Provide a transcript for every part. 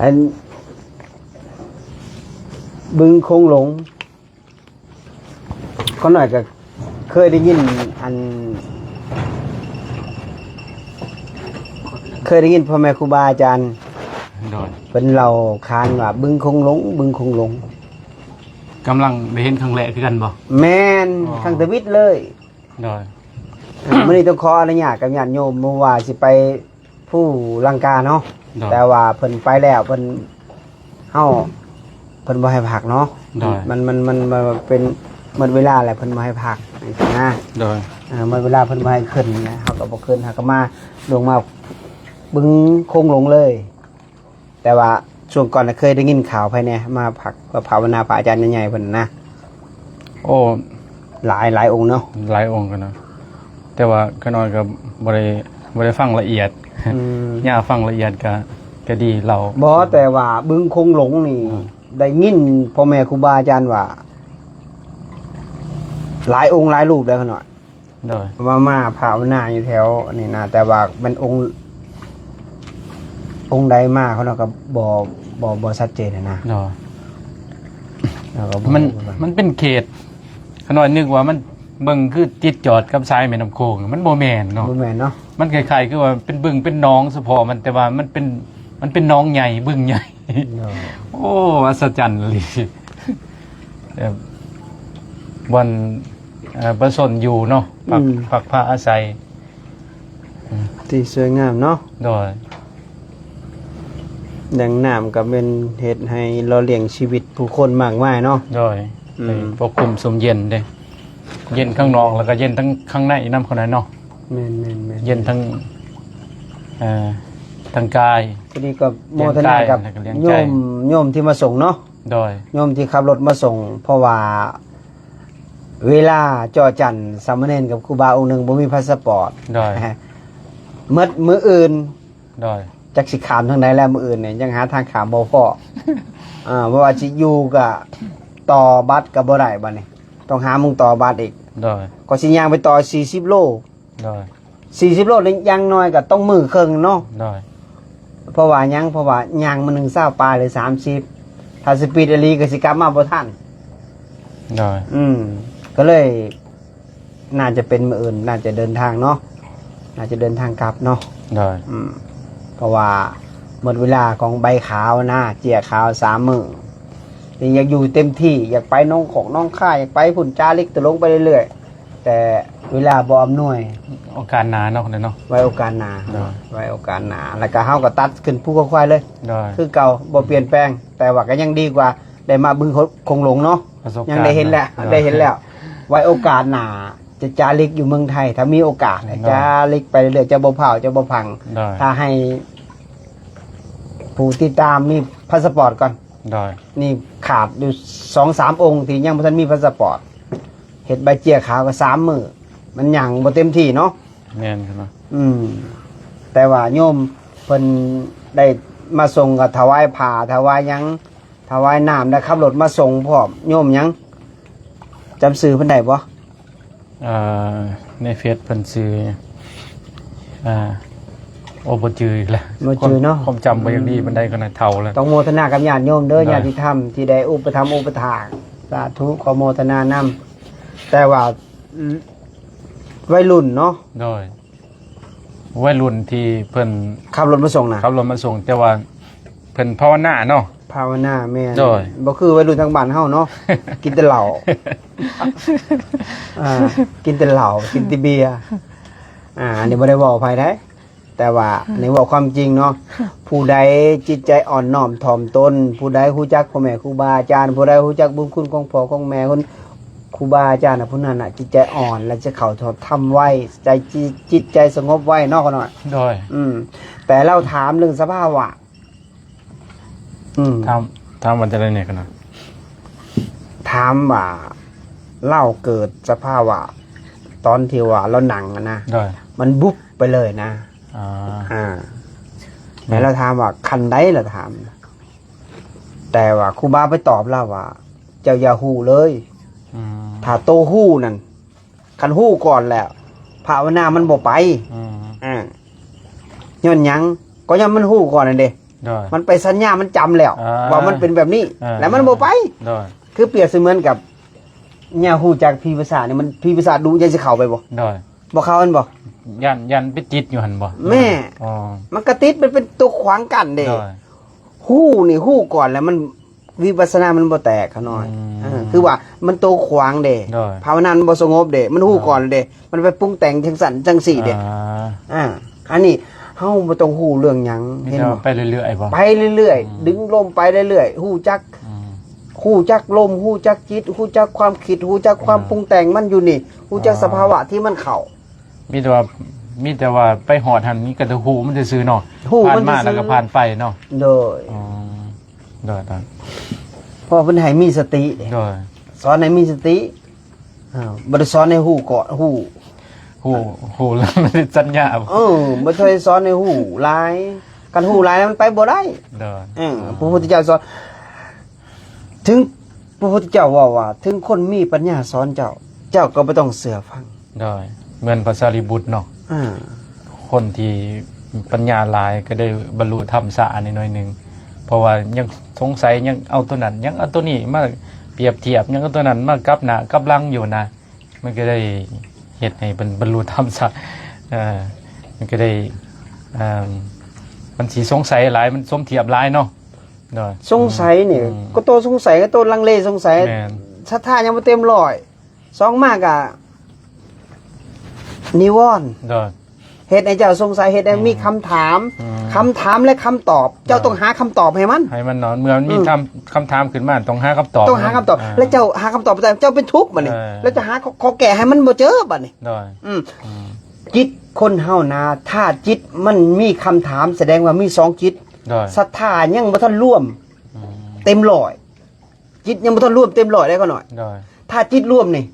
ອັນ ບຶງຄົງຫຼົງ ຂ້ານ້ອຍກໍເຄີຍໄດ້ຍິນ ອັນ ເຄີຍໄດ້ຍິນພໍ່ແມ່ຄູບາອາຈານ ໂດຍ ເພິ່ນເລົ່າຂານວ່າບຶງຄົງຫຼົງ ບຶງຄົງຫຼົງ ກຳລັງໄດ້ເຫັນຄັ້ງແລກຄືກັນບໍ່? ແມ່ນ ອໍ ຄັ້ງທຳອິດເລີຍ ໂດຍ ເອີ ມື້ນີ້ຕ້ອງຂໍອະນຸຍາດກັບຍາດໂຍມ ບໍ່ວ່າຊິໄປພູລັງກາເນາະ ໂດຍ ແຕ່ວ່າເພິ່ນໄປແລ້ວ ເພິ່ນ ເຮົາ ເພິ່ນບໍ່ໃຫ້ພັກເນາະ ໂດຍ ມັນ ມັນ ມັນ ມັນເປັນໝົດເວລາແລ້ວ ເພິ່ນບໍ່ໃຫ້ພັກຈັ່ງຊີ້ນະ ໂດຍ ເອີ ໝົດເວລາເພິ່ນບໍ່ໃຫ້ຂຶ້ນ ເຮົາກໍບໍ່ຂຶ້ນ ເຮົາກໍມາ ລົງມາບຶງຄົງຫຼົງເລີຍ. ແຕ່ວ່າຊ່ວງກ່ອນນະເຄີຍໄດ້ຍິນຂ່າວໃຜແດ່ ມາພັກ ມາພາວະນາພະອາຈານໃຫຍ່ໆເພິ່ນນະ? ໂອ້ ຫຼາຍ ຫຼາຍອົງເນາະ ຫຼາຍອົງກັນນະ ແຕ່ວ່າຂ້ານ້ອຍກໍບໍ່ໄດ້ ບໍ່ໄດ້ຟັງລະອຽດ ອືມ ຍາມຟັງລະອຽດກໍ ກໍດີເລົ່າ ບໍ່ ແຕ່ວ່າບຶງຄົງຫຼົງນີ້ ອືມ ໄດ້ຍິນພໍ່ແມ່ຄູບາອາຈານວ່າ ຫຼາຍອົງຫຼາຍຮູບແລ້ວຂ້ານ້ອຍ ໂດຍ ວ່າມາພາວະນາຢູ່ແຖວນີ້ນະ ແຕ່ວ່າແມ່ນອົງ ອົງໃດມາ ເຂົາເນາະ ກໍບໍ່ ບໍ່ ບໍ່ຊັດເຈນນະ ໂດຍ ເຂົາກໍບໍ່ ມັນ ມັນເປັນເຂດ ຂ້ານ້ອຍນຶກວ່າມັນເບິ່ງຄືຕິດຈອດກັບຊາຍແມ່ນ້ຳໂຂງ ມັນບໍ່ແມ່ນເນາະ ບໍ່ແມ່ນເນາະ ມັນຄ້າຍໆຄືວ່າເປັນບຶງເປັນໜອງສະເພາະມັນ ແຕ່ວ່າມັນເປັນ ມັນເປັນໜອງໃຫຍ່ ບຶງໃຫຍ່ ໂດຍ ໂອ້ ອັດສະຈັນອີ່ຫຼີ ແບບ ບ່ອນ ເອີ ປະຊາຊົນຢູ່ເນາະ ພັກ ອືມ ພັກພາອາໄສ ອືມ ທີ່ສວຍງາມເນາະ ໂດຍ ແຫຼ່ງນ້ຳກໍແມ່ນເຮັດໃຫ້ຫຼໍ່ລ້ຽງຊີວິດຜູ້ຄົນມາກມາຍເນາະ ໂດຍ ອືມ ພວກຄຸມຊຸມເຢັນເດ້ ເຢັນຂ້າງນອກ ແລ້ວກໍເຢັນທັງຂ້າງໃນນຳ ຂ້າງໃນເນາະ ແມ່ນໆໆ ເຢັນທັງ ເອີ ທັງກາຍ ທີນີ້ກໍໂມທະນາກັບ ແລ້ວກໍລ້ຽງໃຈ ໂຍມ ໂຍມທີ່ມາສົ່ງເນາະ ໂດຍ ໂຍມທີ່ຂັບລົດມາສົ່ງ ເພາະວ່າເວລາຈໍ້ຈັນສາມະເນນກັບຄູບາອົງໜຶ່ງບໍ່ມີພາສະປອດ ໂດຍ ໝົດມື້ອື່ນ ໂດຍ ຈັກຊິຂ້າມທາງໃດແລ້ວ ມື້ອື່ນນີ້ຍັງຫາທາງຂ້າມບໍ່ພໍ້ ເອີ ບໍ່ວ່າຊິຢູ່ກໍຕໍ່ບັດກໍບໍ່ໄດ້ບັດນີ້ ຕ້ອງຫາໝ່ອງຕໍ່ບັດອີກ ໂດຍ ກໍຊິຍ່າງໄປຕໍ່ສີ່ສິບໂລ ໂດຍ ສີ່ສິບໂລນີ້ຢ່າງໜ້ອຍກໍຕ້ອງມື້ເຄິ່ງເນາະ ໂດຍ ເພາະວ່າຫຍັງ ເພາະວ່າຍ່າງມື້ໜຶ່ງຊາວປາຍ ຫຼື ສາມສິບ ຖ້າສະປີດອີ່ຫຼີກໍຊິກັບມາບໍ່ທັນ ໂດຍ ອືມ ກໍເລີຍ ໜ້າຈະເປັນມື້ອື່ນ ໜ້າຈະເດີນທາງເນາະ ໜ້າຈະເດີນທາງກັບເນາະ ໂດຍ ອືມ ເພາະວ່າໝົດເວລາຂອງໃບຂາວນະ ເຈ້ຍຂາວສາມມື້ ນີ້ຢາກຢູ່ເຕັມທີ່ ຢາກໄປໜອງຂອກໜອງຄາຍ ຢາກໄປພຸ້ນ ຈາລິກຕະຫຼົງໄປເລື້ອຍໆ ແຕ່ເວລາບໍ່ອຳນວຍ ໂອກາດໜ້າເນາະ ເນາະ ໄວ້ໂອກາດໜ້າ ໂດຍ ໄວ້ໂອກາດໜ້າ ແລ້ວກໍເຮົາກໍຕັດຂຶ້ນພູເຂົາຄວາຍເລີຍ ໂດຍ ຄືເກົ່າ ບໍ່ປ່ຽນແປງ ແຕ່ວ່າກໍຍັງດີກວ່າໄດ້ມາບຶງຄົງຫຼົງເນາະ ປະສົບການ ຍັງໄດ້ເຫັນແລ້ວ ໂດຍ ໄດ້ເຫັນແລ້ວ ໄວ້ໂອກາດໜ້າຈະຈາລິກຢູ່ເມືອງໄທ ຖ້າມີໂອກາດ ໂດຍ ຈາລິກໄປເລື້ອຍໆ ຈະບໍ່ພ້າວ ຈະບໍ່ພັງ ໂດຍ ຖ້າໃຫ້ຜູ້ຕິດຕາມມີພາສະປອດກ່ອນ ໂດຍ ນີ້ຂາດຢູ່ສອງສາມອົງທີ່ຍັງບໍ່ທັນມີພາສະປອດ ເຮັດໃບເຈ້ຍຂາວກໍສາມມື້ ມັນຍ່າງບໍ່ເຕັມທີ່ເນາະ ແມ່ນເນາະ ອືມ ແຕ່ວ່າໂຍມເພິ່ນໄດ້ມາສົ່ງກໍຖວາຍຜ້າ ຖວາຍຫຍັງ ຖວາຍນ້ຳ ໄດ້ຂັບລົດມາສົ່ງພ້ອມ ໂຍມຫຍັງ ຈຳຊື່ເພິ່ນໄດ້ບໍ່? ເອີ ໃນເຟສເພິ່ນຊື່ ອ່າ ໂອ້ ບໍ່ຈື່ອີກແລ້ວ ບໍ່ຈື່ເນາະ ຄວາມ ຄວາມຈຳບໍ່ຢາກດີປານໃດ ອືມ ຂະໜາດເຖົ້າແລ້ວ ຕ້ອງໂມທະນາກັບຍາດໂຍມເດີ ໂດຍ ຍາດຕິທຳທີ່ໄດ້ອຸປະຖຳອຸປະຖາກ ສາທຸ ຂໍໂມທະນານຳ ແຕ່ວ່າ ອືມ ໄວລຸ້ນເນາະ ໂດຍ ໄວລຸ້ນທີ່ເພິ່ນຂັບລົດມາສົ່ງນະ ຂັບລົດມາສົ່ງ ແຕ່ວ່າເພິ່ນພາວະນາເນາະ ພາວະນາ ແມ່ນ ໂດຍ ບໍ່ຄືໄວລຸ້ນທາງບ້ານເຮົາເນາະ ກິນແຕ່ເຫຼົ້າ ອ່າ ກິນແຕ່ເຫຼົ້າ ກິນແຕ່ເບຍ ອ່າ ອັນນີ້ບໍ່ໄດ້ເວົ້າໃຜໃດ ແຕ່ວ່າ ອືມ ໃນເວົ້າຄວາມຈິງເນາະ ຜູ້ໃດຈິດໃຈອ່ອນນ້ອມຖ່ອມຕົນ ຜູ້ໃດຮູ້ຈັກພໍ່ແມ່ຄູບາອາຈານ ຜູ້ໃດຮູ້ຈັກບຸນຄຸນຂອງພໍ່ຂອງແມ່ ຄົນ ຄູບາອາຈານນະ ຜູ້ນັ້ນນະ ຈິດໃຈອ່ອນ ແລະ ຈະເຂົ້າທຳໄວ ໃຈ ຈິດໃຈສະຫງົບໄວເນາະ ຂ້ານ້ອຍ ໂດຍ ອືມ ແຕ່ລາວຖາມເລື່ອງສະພາວະ ອືມ ຖາມ ຖາມວ່າຈັ່ງໃດແດ່ ຂ້ານ້ອຍ? ຖາມວ່າລາວເກີດສະພາວະຕອນທີ່ວ່າລາວນັ່ງຫັ້ນນະ ໂດຍ ມັນບຸບໄປເລີຍນະ ອ່າ ອ່າ ແມ່ນ ແລ້ວລາວຖາມວ່າຂັ້ນໃດ ລາວຖາມ ແຕ່ວ່າຄູບາໄປຕອບລາວວ່າ ເຈົ້າຢ່າຮູ້ເລີຍ ອືມ ຖ້າໂຕຮູ້ນັ້ນ ຄັນຮູ້ກ່ອນແລ້ວ ພາວະນາມັນບໍ່ໄປ ອືມ ອ່າ ຍ້ອນຫຍັງ? ກໍຍ້ອນມັນຮູ້ກ່ອນນັ້ນເດ້ ໂດຍ ມັນໄປສັນຍາ ມັນຈຳແລ້ວ ອ່າ ວ່າມັນເປັນແບບນີ້ ອ່າ ແລ້ວມັນບໍ່ໄປ ໂດຍ ຄືປຽບສະເໝືອນກັບ ຍາຮູ້ຈັກຜີປີສາດນີ້ ມັນ ຜີປີສາດດຸຍັງຊິເຂົ້າໄປບໍ່? ໂດຍ ບໍ່ເຂົ້າແມ່ນບໍ່? ຢ້ານ ຢ້ານໄປຕິດຢູ່ຫັ້ນບໍ່? ແມ່ນ ອໍ ມັນກະຕິດ ມັນເປັນຕົວຂວາງກັ້ນເດ້ ໂດຍ ຮູ້ນີ້ຮູ້ກ່ອນ ແລ້ວມັນ ວິປັດສະນາມັນບໍ່ແຕກ ຂະນ້ອຍ ອືມ ເອີ ຄືວ່າມັນໂຕຂວາງເດ້ ໂດຍ ພາວະນາມັນບໍ່ສະຫງົບເດ້ ມັນຮູ້ ໂດຍ ກ່ອນເດ້ ມັນໄປປຸງແຕ່ງຈັ່ງຊັ້ນຈັ່ງຊີ້ເດ້ ອ່າ ອ່າ ອັນນີ້ເຮົາບໍ່ຕ້ອງຮູ້ເລື່ອງຫຍັງ ມີແຕ່ວ່າໄປເລື້ອຍໆບໍ່? ໄປເລື້ອຍໆ ອືມ ດຶງລົມໄປເລື້ອຍໆ ຮູ້ຈັກ ອືມ ຮູ້ຈັກລົມ ຮູ້ຈັກຈິດ ຮູ້ຈັກຄວາມຄິດ ຮູ້ຈັກຄວາມ ອ່າ ປຸງແຕ່ງມັນຢູ່ນີ້ ຮູ້ຈັກ ອ່າ ສະພາວະທີ່ມັນເຂົ້າ ມີແຕ່ວ່າ ມີແຕ່ວ່າໄປຮອດຫັ້ນ ມີແຕ່ຮູ້ມັນຊື່ໆເນາະ ຮູ້ມັນ ຜ່ານມາ ຊື່ໆ ແລ້ວກໍຜ່ານໄປເນາະ ໂດຍ ອໍ ໂດຍໆ ເພາະເພິ່ນໃຫ້ມີສະຕິເດ້ ໂດຍ ສອນໃຫ້ມີສະຕິ ອ່າ ບໍ່ໄດ້ສອນໃຫ້ຮູ້ເກາະ ຮູ້ ຮູ້ ຮູ້ແລ້ວມັນຕິດສັນຍາ ເອີ ບໍ່ໄດ້ສອນໃຫ້ຮູ້ຫຼາຍ ຄັນຮູ້ຫຼາຍແລ້ວມັນໄປບໍ່ໄດ້ ໂດຍ ເອີ ອ່າ ພະພຸດທະເຈົ້າສອນ ເຖິງພະພຸດທະເຈົ້າເວົ້າວ່າ ເຖິງຄົນມີປັນຍາສອນເຈົ້າ ເຈົ້າກໍບໍ່ຕ້ອງເຊື່ອຟັງ ໂດຍ ເໝືອນພະສາລີບຸດເນາະ ອ່າ ຄົນທີ່ປັນຍາຫຼາຍກໍໄດ້ບັນລຸທຳຊ້າແດ່ໜ້ອຍໜຶ່ງ ເພາະວ່າຍັງສົງໄສ ຍັງເອົາໂຕນັ້ນ ຍັງເອົາໂຕນີ້ມາປຽບທຽບ ຍັງເອົາໂຕນັ້ນມາກັບໜ້າກັບຫຼັງຢູ່ນະ ມັນກໍໄດ້ເຮັດໃຫ້ເພິ່ນບັນລຸທຳຊ້າ ເອີ ມັນກໍໄດ້ ເອີ ມັນຊິສົງໄສຫຼາຍ ມັນສົມທຽບຫຼາຍເນາະ ໂດຍ ສົງໄສນີ້ ອືມ ກໍໂຕສົງໄສ ກໍໂຕລັງເລສົງໄສ ແມ່ນ ສັດທາຍັງບໍ່ເຕັມຮ້ອຍ ສອງມາກະນິວອນ ໂດຍ ເຮັດໃຫ້ເຈົ້າສົງໄສ ເຮັດໃຫ້ມີ ອືມ ຄຳຖາມ ອືມ ຄຳຖາມ ແລະ ຄຳຕອບ ໂດຍ ເຈົ້າຕ້ອງຫາຄຳຕອບໃຫ້ມັນ ໃຫ້ມັນເນາະ ເມື່ອມັນມີ ອືມ ຄຳ ຄຳຖາມຂຶ້ນມາ ຕ້ອງຫາຄຳຕອບ ຕ້ອງຫາຄຳຕອບ ອ່າ ແລ້ວເຈົ້າຫາຄຳຕອບບໍ່ໄດ້ ເຈົ້າເປັນທຸກບັດນີ້ ເອີ ແລ້ວຈະຫາຂໍ້ ຂໍ້ແກ້ໃຫ້ມັນບໍ່ເຈີບັດນີ້ ໂດຍ ອືມ ອືມ ຈິດຄົນເຮົານະ ຖ້າຈິດມັນມີຄຳຖາມ ສະແດງວ່າມີສອງຈິດ ໂດຍ ສັດທາຍັງບໍ່ທັນລວມ ອືມ ເຕັມຮ້ອຍ ຈິດຍັງບໍ່ທັນລວມເຕັມຮ້ອຍເດ້ ຂ້ານ້ອຍ ໂດຍ ຖ້າຈິດລວມນີ້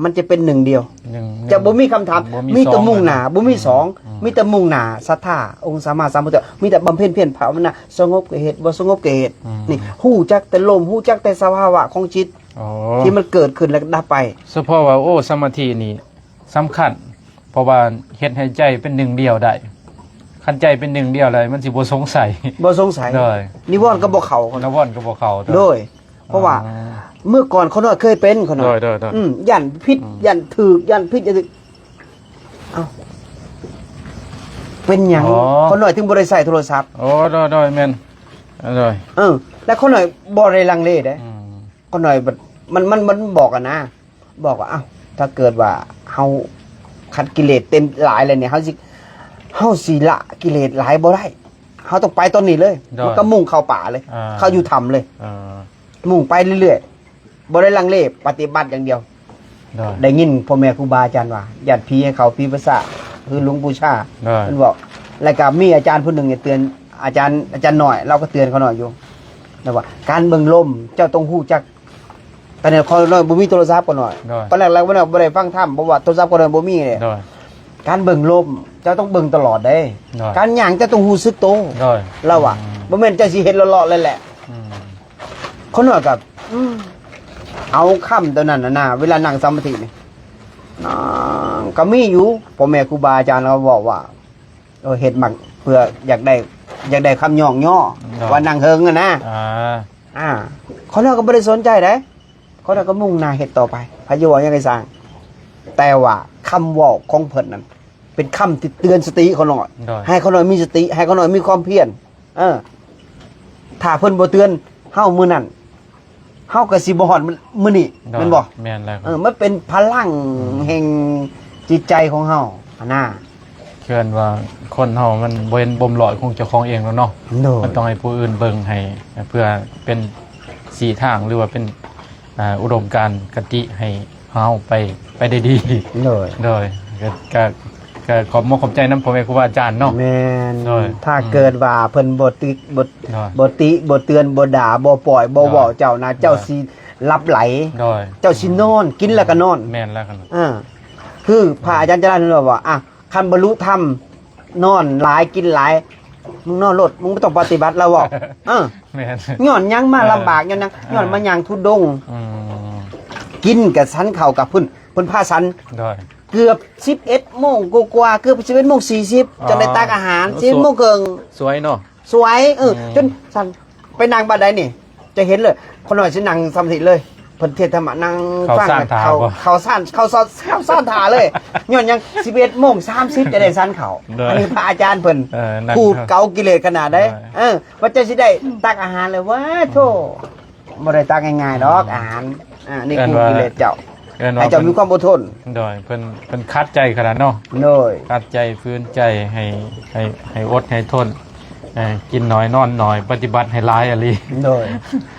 ມັນຈະເປັນໜຶ່ງດຽວ ໜຶ່ງ ຈະບໍ່ມີຄຳຖາມ ບໍ່ມີ ມີແຕ່ມຸ່ງໜ້າ ບໍ່ມີສອງ ອືມ ມີແຕ່ມຸ່ງໜ້າ ສັດທາອົງສຳມາສຳພຸດທະເຈົ້າ ມີແຕ່ບຳເພັນພຽນພາວະນາ ສະຫງົບກໍເຮັດ ບໍ່ສະຫງົບກໍເຮັດ ອືມ ນີ້ ຮູ້ຈັກແຕ່ລົມ ຮູ້ຈັກແຕ່ສະພາວະຂອງຈິດ ອໍ ທີ່ມັນເກີດຂຶ້ນແລ້ວກໍດັບໄປ ສະເພາະວ່າ ໂອ້ ສະມາທິນີ້ສຳຄັນ ເພາະວ່າເຮັດໃຫ້ໃຈເປັນໜຶ່ງດຽວໄດ້ ຄັນໃຈເປັນໜຶ່ງດຽວແລ້ວ ມັນຊິບໍ່ສົງໄສ ບໍ່ສົງໄສ ໂດຍ ນິວອນກໍບໍ່ເຂົ້າ ນິວອນກໍບໍ່ເຂົ້າ ໂດຍ ໂດຍ ເພາະວ່າ ອ່າ ເມື່ອກ່ອນຂ້ານ້ອຍເຄີຍເປັນ ຂ້ານ້ອຍ ໂດຍໆໆ ອືມ ຢ້ານຜິດ ອືມ ຢ້ານຖືກ ຢ້ານຜິດ ຢ້ານຖືກ ເອົ້າ ເປັນຫຍັງ ອໍ ຂ້ານ້ອຍເຖິງບໍ່ໄດ້ໃຊ້ໂທລະສັບ ໂອ້ ໂດຍໆ ແມ່ນ ໂດຍ ເອີ ແລ້ວຂ້ານ້ອຍບໍ່ໄດ້ລັງເລເດ້ ອືມ ຂ້ານ້ອຍບັດ ມັນ ມັນ ມັນບອກຫັ້ນນະ ບອກວ່າ ເອົ້າ ຖ້າເກີດວ່າເຮົາຂັດກິເລດເຕັມຫຼາຍແລ້ວນີ້ ເຮົາຊິ ເຮົາຊິລະກິເລດຫຼາຍບໍ່ໄດ້ ເຮົາຕ້ອງໄປຕອນນີ້ເລີຍ ໂດຍ ມັນກໍມຸ່ງເຂົ້າປ່າເລີຍ ອ່າ ເຂົ້າຢູ່ຖ້ຳເລີຍ ອ່າ ມຸ່ງໄປເລື້ອຍໆ ບໍ່ໄດ້ລັງເລ ປະຕິບັດຢ່າງດຽວ ໂດຍ ໄດ້ຍິນພໍ່ແມ່ຄູບາອາຈານວ່າ ຢ້ານຜີໃຫ້ເຂົ້າ ຜີປະສາດ ຄືຫຼວງປູ່ຊາ ໂດຍ ເພິ່ນເວົ້າ ແລ້ວກໍມີອາຈານຜູ້ໜຶ່ງເຕືອນ ອາຈານ ອາຈານນ້ອຍ ລາວກໍເຕືອນຂ້ານ້ອຍຢູ່ ລາວວ່າ ການເບິ່ງລົມ ເຈົ້າຕ້ອງຮູ້ຈັກ ຕອນນັ້ນຂ້ອຍນ້ອຍບໍ່ມີໂທລະສັບ ຂ້ອຍນ້ອຍ ໂດຍ ຕອນແລກໆ ຂ້ອຍນ້ອຍບໍ່ໄດ້ຟັງທຳ ເພາະວ່າໂທລະສັບຂ້ອຍນ້ອຍບໍ່ມີເດ້ ໂດຍ ການເບິ່ງລົມ ເຈົ້າຕ້ອງເບິ່ງຕະຫຼອດເດ້ ໂດຍ ການຍ່າງເຈົ້າຕ້ອງຮູ້ສຶກໂຕ ໂດຍ ລາວວ່າ ອືມ ບໍ່ແມ່ນເຈົ້າຊິເຮັດເລາະໆ ແລ້ວແຫຼະ ອືມ ຂ້ອຍນ້ອຍກໍ ອືມ ເອົາຄຳໂຕນັ້ນນະ ເວລານັ່ງສະມາທິນີ້ ນາງ ກໍມີຢູ່ ພໍ່ແມ່ຄູບາອາຈານເຂົາເວົ້າວ່າ ເອີ ເຮັດມັກເພື່ອຢາກໄດ້ ຢາກໄດ້ຄຳຍ້ອງຍໍ ໂດຍ ວ່ານັ່ງເຫິງຫັ້ນນະ ອ່າ ອ່າ ຂ້ອຍນ້ອຍກໍບໍ່ໄດ້ສົນໃຈໃດ ຂ້ອຍນ້ອຍກໍມຸ່ງໜ້າເຮັດຕໍ່ໄປ ໃຜຈະເວົ້າຫຍັງກໍຊ່າງ ແຕ່ວ່າຄຳເວົ້າຂອງເພິ່ນນັ້ນ ເປັນຄຳທີ່ເຕືອນສະຕິຂ້ານ້ອຍ ໂດຍ ໃຫ້ຂ້ານ້ອຍມີສະຕິ ໃຫ້ຂ້ານ້ອຍມີຄວາມພຽນ ເອີ ຖ້າເພິ່ນບໍ່ເຕືອນເຮົາມື້ນັ້ນ ເຮົາກໍຊິບໍ່ຮອດມື້ນີ້ ໂດຍ ແມ່ນບໍ່? ແມ່ນແລ້ວ ເອີ ມັນເປັນພະລັງ ອືມ ແຫ່ງຈິດໃຈຂອງເຮົາຫັ້ນນາ ເອີ້ນວ່າຄົນເຮົາມັນບໍ່ເຫັນບົ່ມລອຍຂອງເຈົ້າຂອງເອງແລ້ວເນາະ ໂດຍ ມັນຕ້ອງໃຫ້ຜູ້ອື່ນເບິ່ງໃຫ້ ເພື່ອເປັນສີທາງ ຫຼືວ່າເປັນ ອ່າ ອຸດົມການກະຕິໃຫ້ເຮົາໄປ ໄປໄດ້ດີ ໂດຍ ໂດຍ ກະ ກະ ກະຂອບມົກຂອບໃຈນຳພໍ່ແມ່ຄູບາອາຈານເນາະ ແມ່ນ ໂດຍ ຖ້າ ອືມ ເກີດວ່າເພິ່ນບໍ່ຕິ ບໍ່ ໂດຍ ບໍ່ຕິ ບໍ່ເຕືອນ ບໍ່ດ່າ ບໍ່ປ່ອຍ ບໍ່ເວົ້າ ໂດຍ ເຈົ້ານະ ໂດຍ ເຈົ້າຊິຫຼັບໄຫຼ ໂດຍ ເຈົ້າຊິນອນ ກິນແລ້ວກໍນອນ ແມ່ນແລ້ວ ອ່າ ຄືພະອາຈານຈະລັນເພິ່ນເວົ້າວ່າ ອ່ະ ຄັນບັນລຸທຳ ນອນຫຼາຍ ກິນຫຼາຍ ມຶງນອນໂລດ ມຶງບໍ່ຕ້ອງປະຕິບັດ ລາວເວົ້າ ເອີ ແມ່ນ ຍ້ອນຫຍັງມາ ເອີ ລຳບາກ ຍ້ອນຫຍັງ ເອີ ຍ້ອນມາຍ່າງທຸດົງ ອືມ ກິນກະສັນເຂົ້າກັບເພິ່ນ ເພິ່ນພາສັນ ໂດຍ ເກືອບສິບເອັດໂມງກວ່າໆ ເກືອບສິບເອັດໂມງສີ່ສິບ ອໍ ຈັ່ງໄດ້ຕັກອາຫານ ສິບເອັດໂມງເຄິ່ງ ສວຍເນາະ ສວຍ ເອີ ອືມ ຈົນຊັ້ນ ໄປນັ່ງບາດໃດນີ້ ຈະເຫັນເລີຍ ຂ້ານ້ອຍຊິນັ່ງສະມາທິເລີຍ ເພິ່ນເທດທຳມະ ນັ່ງຟັງ ເຂົ້າຊານຖ້າ ເຂົ້າ ບໍ່ ເຂົ້າຊານ ເຂົ້າຊານ ເຂົ້າຊານຖ້າເລີຍ ຍ້ອນຫຍັງ ສິບເອັດໂມງສາມສິບຈະໄດ້ສັນເຂົ້າ ໂດຍ ອັນນີ້ພະອາຈານເພິ່ນ ເອີ ນັ່ງ ຂູດເກົາກິເລດຂະໜາດໃດ ເອີ ເອີ ວ່າເຈົ້າຊິໄດ້ຕັກອາຫານເລີຍ ວ້າໂທ້ ອືມ ບໍ່ໄດ້ຕັກງ່າຍໆດອກ ອືມ ອາຫານ ອ່າ ນີ້ ເອີ້ນວ່າ ຂູດກິເລດເຈົ້າ ເອີ້ນວ່າ ໃຫ້ເຈົ້າມີຄວາມອົດທົນ ໂດຍ ເພິ່ນ ເພິ່ນຂັດໃຈຂະໜາດເນາະ ໂດຍ ຂັດໃຈ ຝືນໃຈ ໃຫ້ ໃຫ້ ໃຫ້ອົດ ໃຫ້ທົນ ເອີ ກິນໜ້ອຍ ນອນໜ້ອຍ ປະຕິບັດໃຫ້ຫຼາຍອີ່ຫຼີ ໂດຍ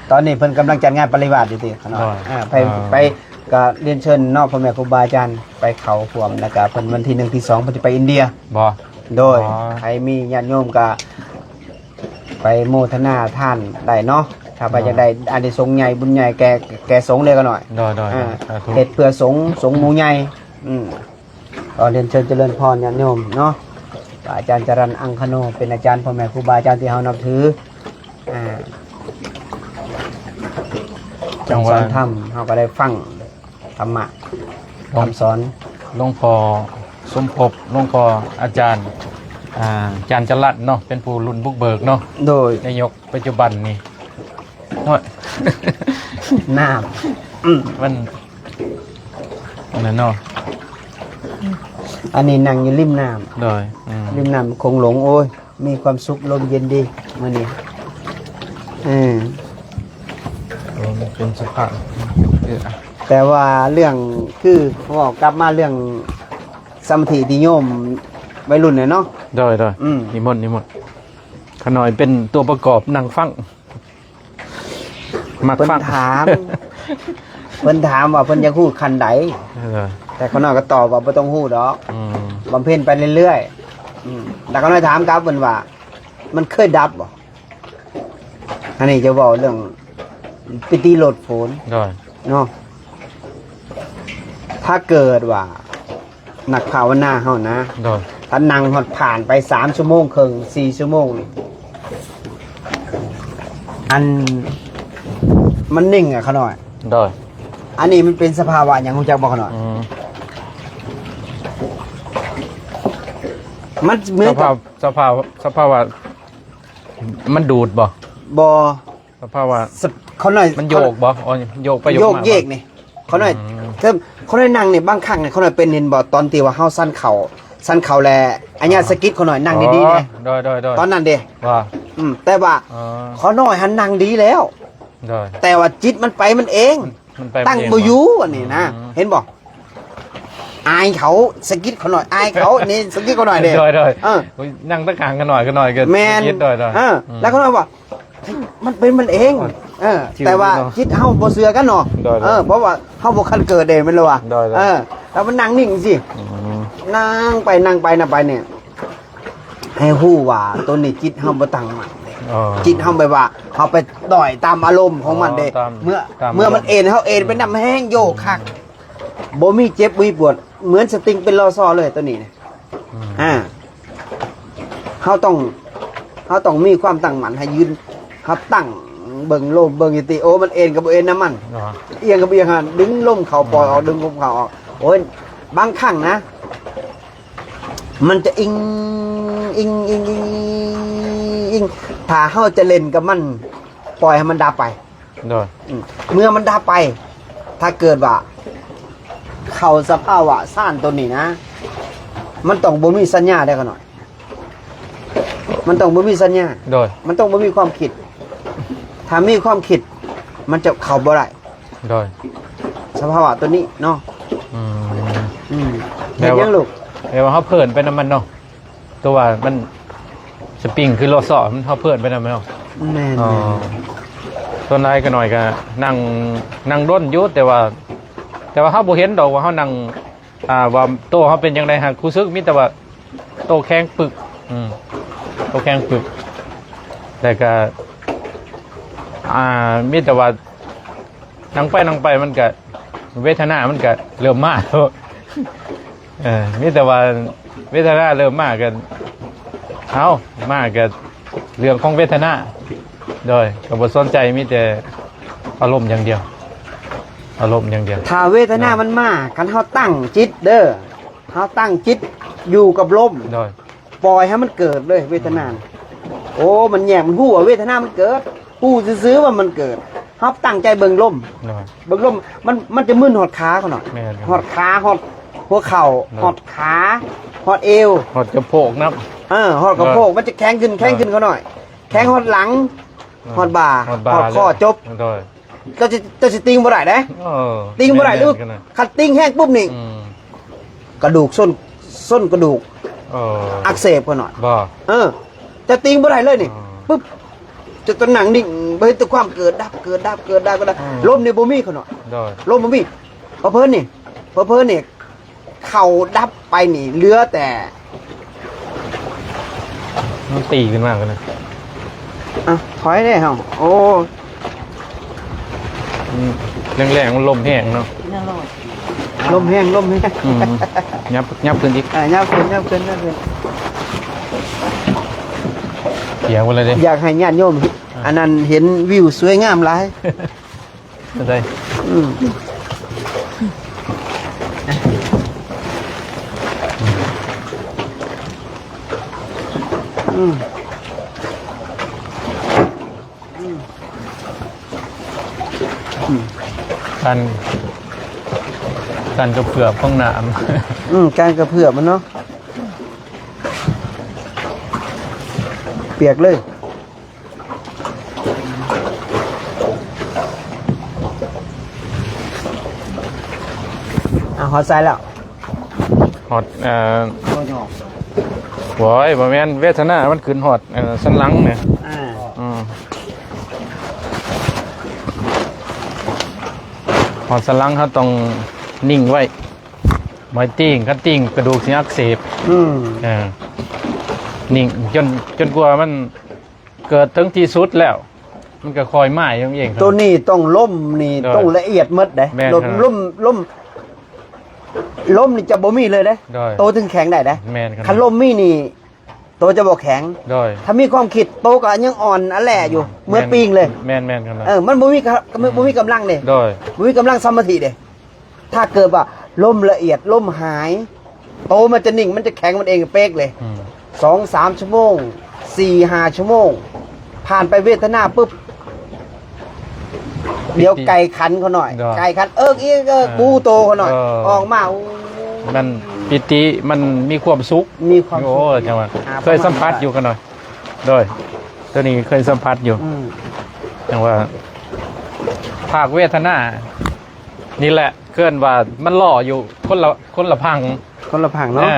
ຕອນນີ້ເພິ່ນກຳລັງຈັດງານປະລິວາດຢູ່ຕິ ໂດຍ ອ່າ ໄປ ເອີ ໄປ ກໍລຽນເຊີນເນາະ ພໍ່ແມ່ຄູບາອາຈານ ໄປເຂົ້າຮ່ວມ ແລ້ວກໍເພິ່ນວັນທີໜຶ່ງ ທີສອງ ເພິ່ນຈະໄປອິນເດຍ ບໍ່ ໂດຍ ອໍ ໃຜມີຍາດໂຍມກໍ ໄປໂມທະນາທານໄດ້ເນາະ ຖ້າໃຜ ອໍ ຢາກໄດ້ອານິສົງໃຫຍ່ບຸນໃຫຍ່ແກ່ ແກ່ສົງເດ້ຂະນ້ອຍ ໂດຍໆ ອ່າ ສາທຸ ເຮັດເພື່ອສົງ ສົງໝູ່ໃຫຍ່ ອືມ ກໍລຽນເຊີນຈະເລີນພອນຍາດໂຍມເນາະ ພະອາຈານຈະລັນ ອັງຄະໂນ ເປັນອາຈານພໍ່ແມ່ຄູບາອາຈານທີ່ເຮົານັບຖື ອ່າ ຈັ່ງວ່າ ເພິ່ນສອນທຳ ເຮົາກໍໄດ້ຟັງ ທຳມະ ຫຼວງ ຄຳສອນ ຫຼວງພໍ່ສົມພົບ ຫຼວງພໍ່ອາຈານ ອ່າ ຈານຈະລັດເນາະ ເປັນຜູ້ລຸ້ນບຸກເບີກເນາະ ໂດຍ ນາຍົກປັດຈຸບັນນີ້ ໂອ້ຍ ນ້ຳ ອືມ ມັນ ອັນນັ້ນເນາະ ອັນນີ້ນັ່ງຢູ່ລິມນ້ຳ ໂດຍ ອືມ ລິມນ້ຳໂຂງຫຼວງ ໂອ້ຍ ມີຄວາມສຸກ ລົມເຢັນດີມື້ນີ້ ເອີ ໂອ້ ມັນເປັນສະພາບ ເອີ ແຕ່ວ່າເລື່ອງ ຄືເວົ້າກັບມາເລື່ອງສະມາທິທີ່ໂຍມໄວລຸ້ນແຫຼະເນາະ ໂດຍໆ ອືມ ນິມົນ ນິມົນ ຂະນ້ອຍເປັນຕົວປະກອບນັ່ງຟັງ ມັກ ເພິ່ນຟັງ ຖາມ ເພິ່ນຖາມວ່າເພິ່ນຢາກຮູ້ຂັ້ນໃດ ເອີ ແຕ່ຂ້ານ້ອຍກໍຕອບວ່າບໍ່ຕ້ອງຮູ້ດອກ ອືມ ບຳເພັນໄປເລື້ອຍໆ ອືມ ແລ້ວຂ້ານ້ອຍຖາມກັບເພິ່ນວ່າ ມັນເຄີຍດັບບໍ່? ອັນນີ້ຈະເວົ້າເລື່ອງປິຕິໂລດໂຜນ ໂດຍ ເນາະ ຖ້າເກີດວ່າ ນັກພາວະນາເຮົານະ ໂດຍ ຖ້ານັ່ງຮອດຜ່ານໄປສາມຊົ່ວໂມງເຄິ່ງ ສີ່ຊົ່ວໂມງນີ້ ອັນ ມັນນິ່ງອະຂະນ້ອຍ ໂດຍ ອັນນີ້ມັນເປັນສະພາວະຫຍັງ ຮູ້ຈັກບໍ່ຂະນ້ອຍ? ອືມ ມັນເໝືອນກັບ ສະພາວະ ສະພາວະ ສະພາວະມັນດູດບໍ່? ບໍ່ ສະພາວະ ສະ ຂ້ານ້ອຍ ມັນໂຍກບໍ່? ອໍ ໂຍກໄປໂຍກມາ ໂຍກເຢກນີ້ ຂ້ານ້ອຍ ອືມ ເຊິ່ງຂ້ານ້ອຍນັ່ງນີ້ ບາງຄັ້ງນີ້ຂ້ານ້ອຍເປັນ ເຫັນບໍ່ ຕອນທີ່ວ່າເຮົາສັນເຂົ້າ ສັນເຂົ້າແລ້ວ ອາຍາດສະກິດຂ້ານ້ອຍນັ່ງດີໆ ອໍ ເດ້ ໂດຍໆໆ ຕອນນັ້ນເດ້ ວ່າ ອືມ ແຕ່ວ່າ ອໍ ຂ້ານ້ອຍຫັ້ນນັ່ງດີແລ້ວ ໂດຍ ແຕ່ວ່າຈິດມັນໄປມັນເອງ ມັນໄປ ຕັ້ງບໍ່ຢູ່ ອັນນີ້ນະ ອືມ ເຫັນບໍ່? ອາຍເຂົາ ສະກິດເຂົາໜ້ອຍ ອາຍເຂົາ ນີ້ສະກິດເຂົາໜ້ອຍເດ້ ໂດຍໆ ເອີ ໂອ້ຍ ນັ່ງຕະກາງກັນໜ້ອຍ ກັນໜ້ອຍກໍ ແມ່ນ ສະກິດ ໂດຍໆ ເອີ ອືມ ແລ້ວເຂົາວ່າ ມັນເປັນມັນເອງ ໂອ້ຍ ເອີ ແຕ່ວ່າ ເນາະ ຈິດເຮົາບໍ່ເຊື່ອກັນເນາະ ໂດຍໆ ເອີ ເພາະວ່າເຮົາບໍ່ທັນເກີດເດ້ ແມ່ນແລ້ວວ່າ ໂດຍໆ ເອີ ແລ້ວມັນນັ່ງນິ່ງຊີ້ ອືມ ນັ່ງໄປ ນັ່ງໄປ ນັ່ງໄປນີ້ ໃຫ້ຮູ້ວ່າໂຕນີ້ຈິດເຮົາບໍ່ຕັ້ງໝັ້ນເດ້ ອໍ ຈິດເຮົາແບບວ່າ ເຮົາໄປຕ່ອຍຕາມອາລົມຂອງມັນເດ້ ອໍ ຕາມ ເມື່ອ ຕາມອາລົມ ເມື່ອມັນເອັນ ເຮົາເອັນໄປນຳແຮງ ໂຍກຄັກ ບໍ່ມີເຈັບບໍ່ມີປວດ ເໝືອນສະຕິງເປັນລໍຊໍເລີຍໂຕນີ້ນະ ອືມ ອ່າ ເຮົາຕ້ອງ ເຮົາຕ້ອງມີຄວາມຕັ້ງໝັ້ນ ໃຫ້ຢືນ ເຮົາຕັ້ງເບິ່ງລົມ ເບິ່ງສະຕິ ໂອ້ ມັນເອັນກໍບໍ່ເອັນນຳມັນ ອໍ ອຽງກໍບໍ່ອຽງຫັ້ນ ດຶງລົມເຂົ້າ ອືມ ປ່ອຍອອກ ດຶງລົມເຂົ້າອອກ ໂອ້ຍ ບາງຄັ້ງນະ ມັນຈະອິງ ອິງ ອິງ ອິງ ອິງ ຖ້າເຮົາຈະຫຼິ້ນກັບມັນ ປ່ອຍໃຫ້ມັນດັບໄປ ໂດຍ ອືມ ເມື່ອມັນດັບໄປ ຖ້າເກີດວ່າເຂົ້າສະພາວະຊານໂຕນີ້ນະ ມັນຕ້ອງບໍ່ມີສັນຍາເດ້ຂ້ານ້ອຍ ມັນຕ້ອງບໍ່ມີສັນຍາ ໂດຍ ມັນຕ້ອງບໍ່ມີຄວາມຄິດ ຖ້າມີຄວາມຄິດ ມັນຈະເຂົ້າບໍ່ໄດ້ ໂດຍ ສະພາວະໂຕນີ້ເນາະ ອືມ ອືມ ແບບວ່າ ເຮັດຫຍັງລູກ? ແບບວ່າເຮົາເພີນໄປນຳມັນເນາະ ຕົວວ່າມັນສະປຣິງຄືລໍຊໍ ມັນ ເຮົາເພີນໄປນຳເນາະ ແມ່ນໆ ສ່ວນຫຼາຍກໍໜ້ອຍກໍນັ່ງ ນັ່ງດົນຢູ່ ແຕ່ວ່າ ແຕ່ວ່າເຮົາບໍ່ເຫັນດອກວ່າເຮົານັ່ງ ອ່າ ວ່າໂຕເຮົາເປັນຈັ່ງໃດ ຫາກຮູ້ສຶກມີແຕ່ວ່າໂຕແຂງປຶກ ອືມ ໂຕແຂງປຶກ ແລ້ວກໍ ອ່າ ມີແຕ່ວ່ານັ່ງໄປ ນັ່ງໄປ ມັນກໍ ເວທະນາມັນກໍເລີ່ມມາ ເອີ ມີແຕ່ວ່າເວທະນາເລີ່ມມາກໍ ເອົ້າ ມາກໍເລື່ອງຂອງເວທະນາ ໂດຍ ກໍບໍ່ສົນໃຈ ມີແຕ່ອາລົມຢ່າງດຽວ ອາລົມຢ່າງດຽວ ຖ້າເວທະນາ ໂດຍ ມັນມາ ຄັນເຮົາຕັ້ງຈິດເດີ ເຮົາຕັ້ງຈິດຢູ່ກັບລົມ ໂດຍ ປ່ອຍໃຫ້ມັນເກີດເລີຍເວທະນາ ອືມ ໂອ້ ມັນແຍກ ມັນຮູ້ວ່າເວທະນາມັນເກີດ ຮູ້ຊື່ໆວ່າມັນເກີດ. ເຮົາຕັ້ງໃຈເບິ່ງລົມ ໂດຍ ເບິ່ງລົມ ມັນ ມັນຈະມຶນຮອດຂາຂະນ້ອຍ ແມ່ນ ຮອດຂາ ຮອດຫົວເຂົ່າ ໂດຍ ຮອດຂາ ຮອດເອວ ຮອດສະໂພກນຳ ເອີ ຮອດສະໂພກ ໂດຍ ມັນຈະແຂງຂຶ້ນ ແຂງຂຶ້ນ ໂດຍ ຂະນ້ອຍ ແຂງຮອດຫຼັງ ໂດຍ ຮອດບ່າ ຮອດບ່າ ຮອດຄໍ ແລ້ວ ຈົບ ໂດຍ ເຈົ້າຊິ ເຈົ້າຊິຕີງບໍ່ໄດ້ເດ້ ເອີ ຕີງບໍ່ໄດ້ ແມ່ນໆ ຫຼື ແມ່ນ ຄັນຕີງແຮງປຸບນີ້ ອືມ ກະດູກຊົນ ຊົນກະດູກ ເອີ ອັກເສບຂະນ້ອຍ ບໍ່ ເອີ ເຈົ້າຕີງບໍ່ໄດ້ເລີຍນີ້ ອໍ ປຶບ ເຈົ້າຕ້ອງນັ່ງນິ່ງ ບໍ່ເຫັນແຕ່ຄວາມເກີດດັບ ເກີດດັບ ເກີດດັບ ເກີດດັບ ອືມ ລົມນີ້ບໍ່ມີຂະນ້ອຍ ໂດຍ ລົມບໍ່ມີ ເຜີໆນີ້ ເຜີໆນີ້ ເຂົ້າດັບໄປນີ້ເຫຼືອແຕ່ ມັນຕີຂຶ້ນມາກັນນະ ອ່ະ ຖອຍເດ້ເຮົາ ໂອ້ ອືມ ແລງໆ ມັນລົມແຮງເນາະ ຍັງລົມ ລົມແຮງ ລົມແຮງ ອືມ ຫຍັບ ຫຍັບຂຶ້ນອີກ ອ່າ ຫຍັບຂຶ້ນ ຫຍັບຂຶ້ນ ຫຍັບຂຶ້ນ ເສຍໝົດເລີຍເດ້ ຢາກໃຫ້ຍາດໂຍມ ອ່າ ອັນນັ້ນເຫັນວິວສວຍງາມຫຼາຍ. ເຂົ້າໃຈ ອືມ ອືມ ອືມ ອືມ ການ ການກະເພື່ອບຂອງນ້ຳ ອືມ ການກະເພື່ອບມັນເນາະ ປຽກເລີຍ. ອ່າ ຮອດໃສແລ້ວ? ຮອດ ເອີ ໂອ້ຍ ບໍ່ແມ່ນ ເວທະນາມັນຂຶ້ນຮອດ ເອີ ສັນຫຼັງນີ້ ອ່າ ອືມ ຮອດສັນຫຼັງເຮົາຕ້ອງນິ່ງໄວ້ ບໍ່ໃຫ້ຕີງ ຄັນຕີງກະດູກຊິອັກເສບ ອືມ ເອີ ນິ່ງຈົນ ຈົນກວ່າມັນ ເກີດເຖິງທີ່ສຸດແລ້ວ ມັນກໍຄ່ອຍມາເອງ. ໂຕນີ້ຕ້ອງລົມນີ້ ໂດຍ ຕ້ອງລະອຽດໝົດເດ້ ແມ່ນ ລົມ ຂະໜາດ ລົມ ລົມ ລົມນີ້ຈະບໍ່ມີເລີຍເດ້ ໂດຍ ໂຕເຖິງແຂງໄດ້ເດ້ ແມ່ນ ຂະໜາດ ຄັນລົມມີນີ້ໂຕຈະບໍ່ແຂງ ໂດຍ ຖ້າມີຄວາມຄິດໂຕກໍຍັງອ່ອນອັນແຫຼຢູ່ ອືມ ເໝືອນປີງເລີຍ ແມ່ນ ແມ່ນ ຂະໜາດ ເອີ ມັນບໍ່ມີກະ ມັນບໍ່ມີກຳລັງເດ້ ໂດຍ ບໍ່ມີກຳລັງສະມາທິເດ້. ຖ້າເກີດວ່າລົມລະອຽດ ລົມຫາຍ ໂຕມັນຈະນິ່ງ ມັນຈະແຂງມັນເອງເປກເລີຍ ອືມ ສອງສາມຊົ່ວໂມງ ສີ່ຫ້າຊົ່ວໂມງ ຜ່ານໄປເວທະນາປຶບ ປີຕິ ດຽວໄກ່ຂັນເຂົາໜ້ອຍ ໂດຍ ໄກ່ຂັນເອິກອີກ ເອີ ເອີ ກູໂຕເຂົາໜ້ອຍ ເອີ ອອກມາ ໂອ້ ມັນປີຕິ ມັນມີຄວາມສຸກ ມີຄວາມສຸກ ໂອ້ ຈັ່ງວ່າ ອ່າ ເຄີຍສຳຜັດຢູ່ຂະໜ້ອຍ ໂດຍ ໂຕນີ້ເຄີຍສຳຜັດຢູ່ ອືມ ຈັ່ງວ່າ ພາກເວທະນານີ້ແຫຼະ ເອີ້ນວ່າມັນຫຼໍ່ຢູ່ຄົນລະ ຄົນລະພັງ ຄົນລະພັງເນາະ ເອີ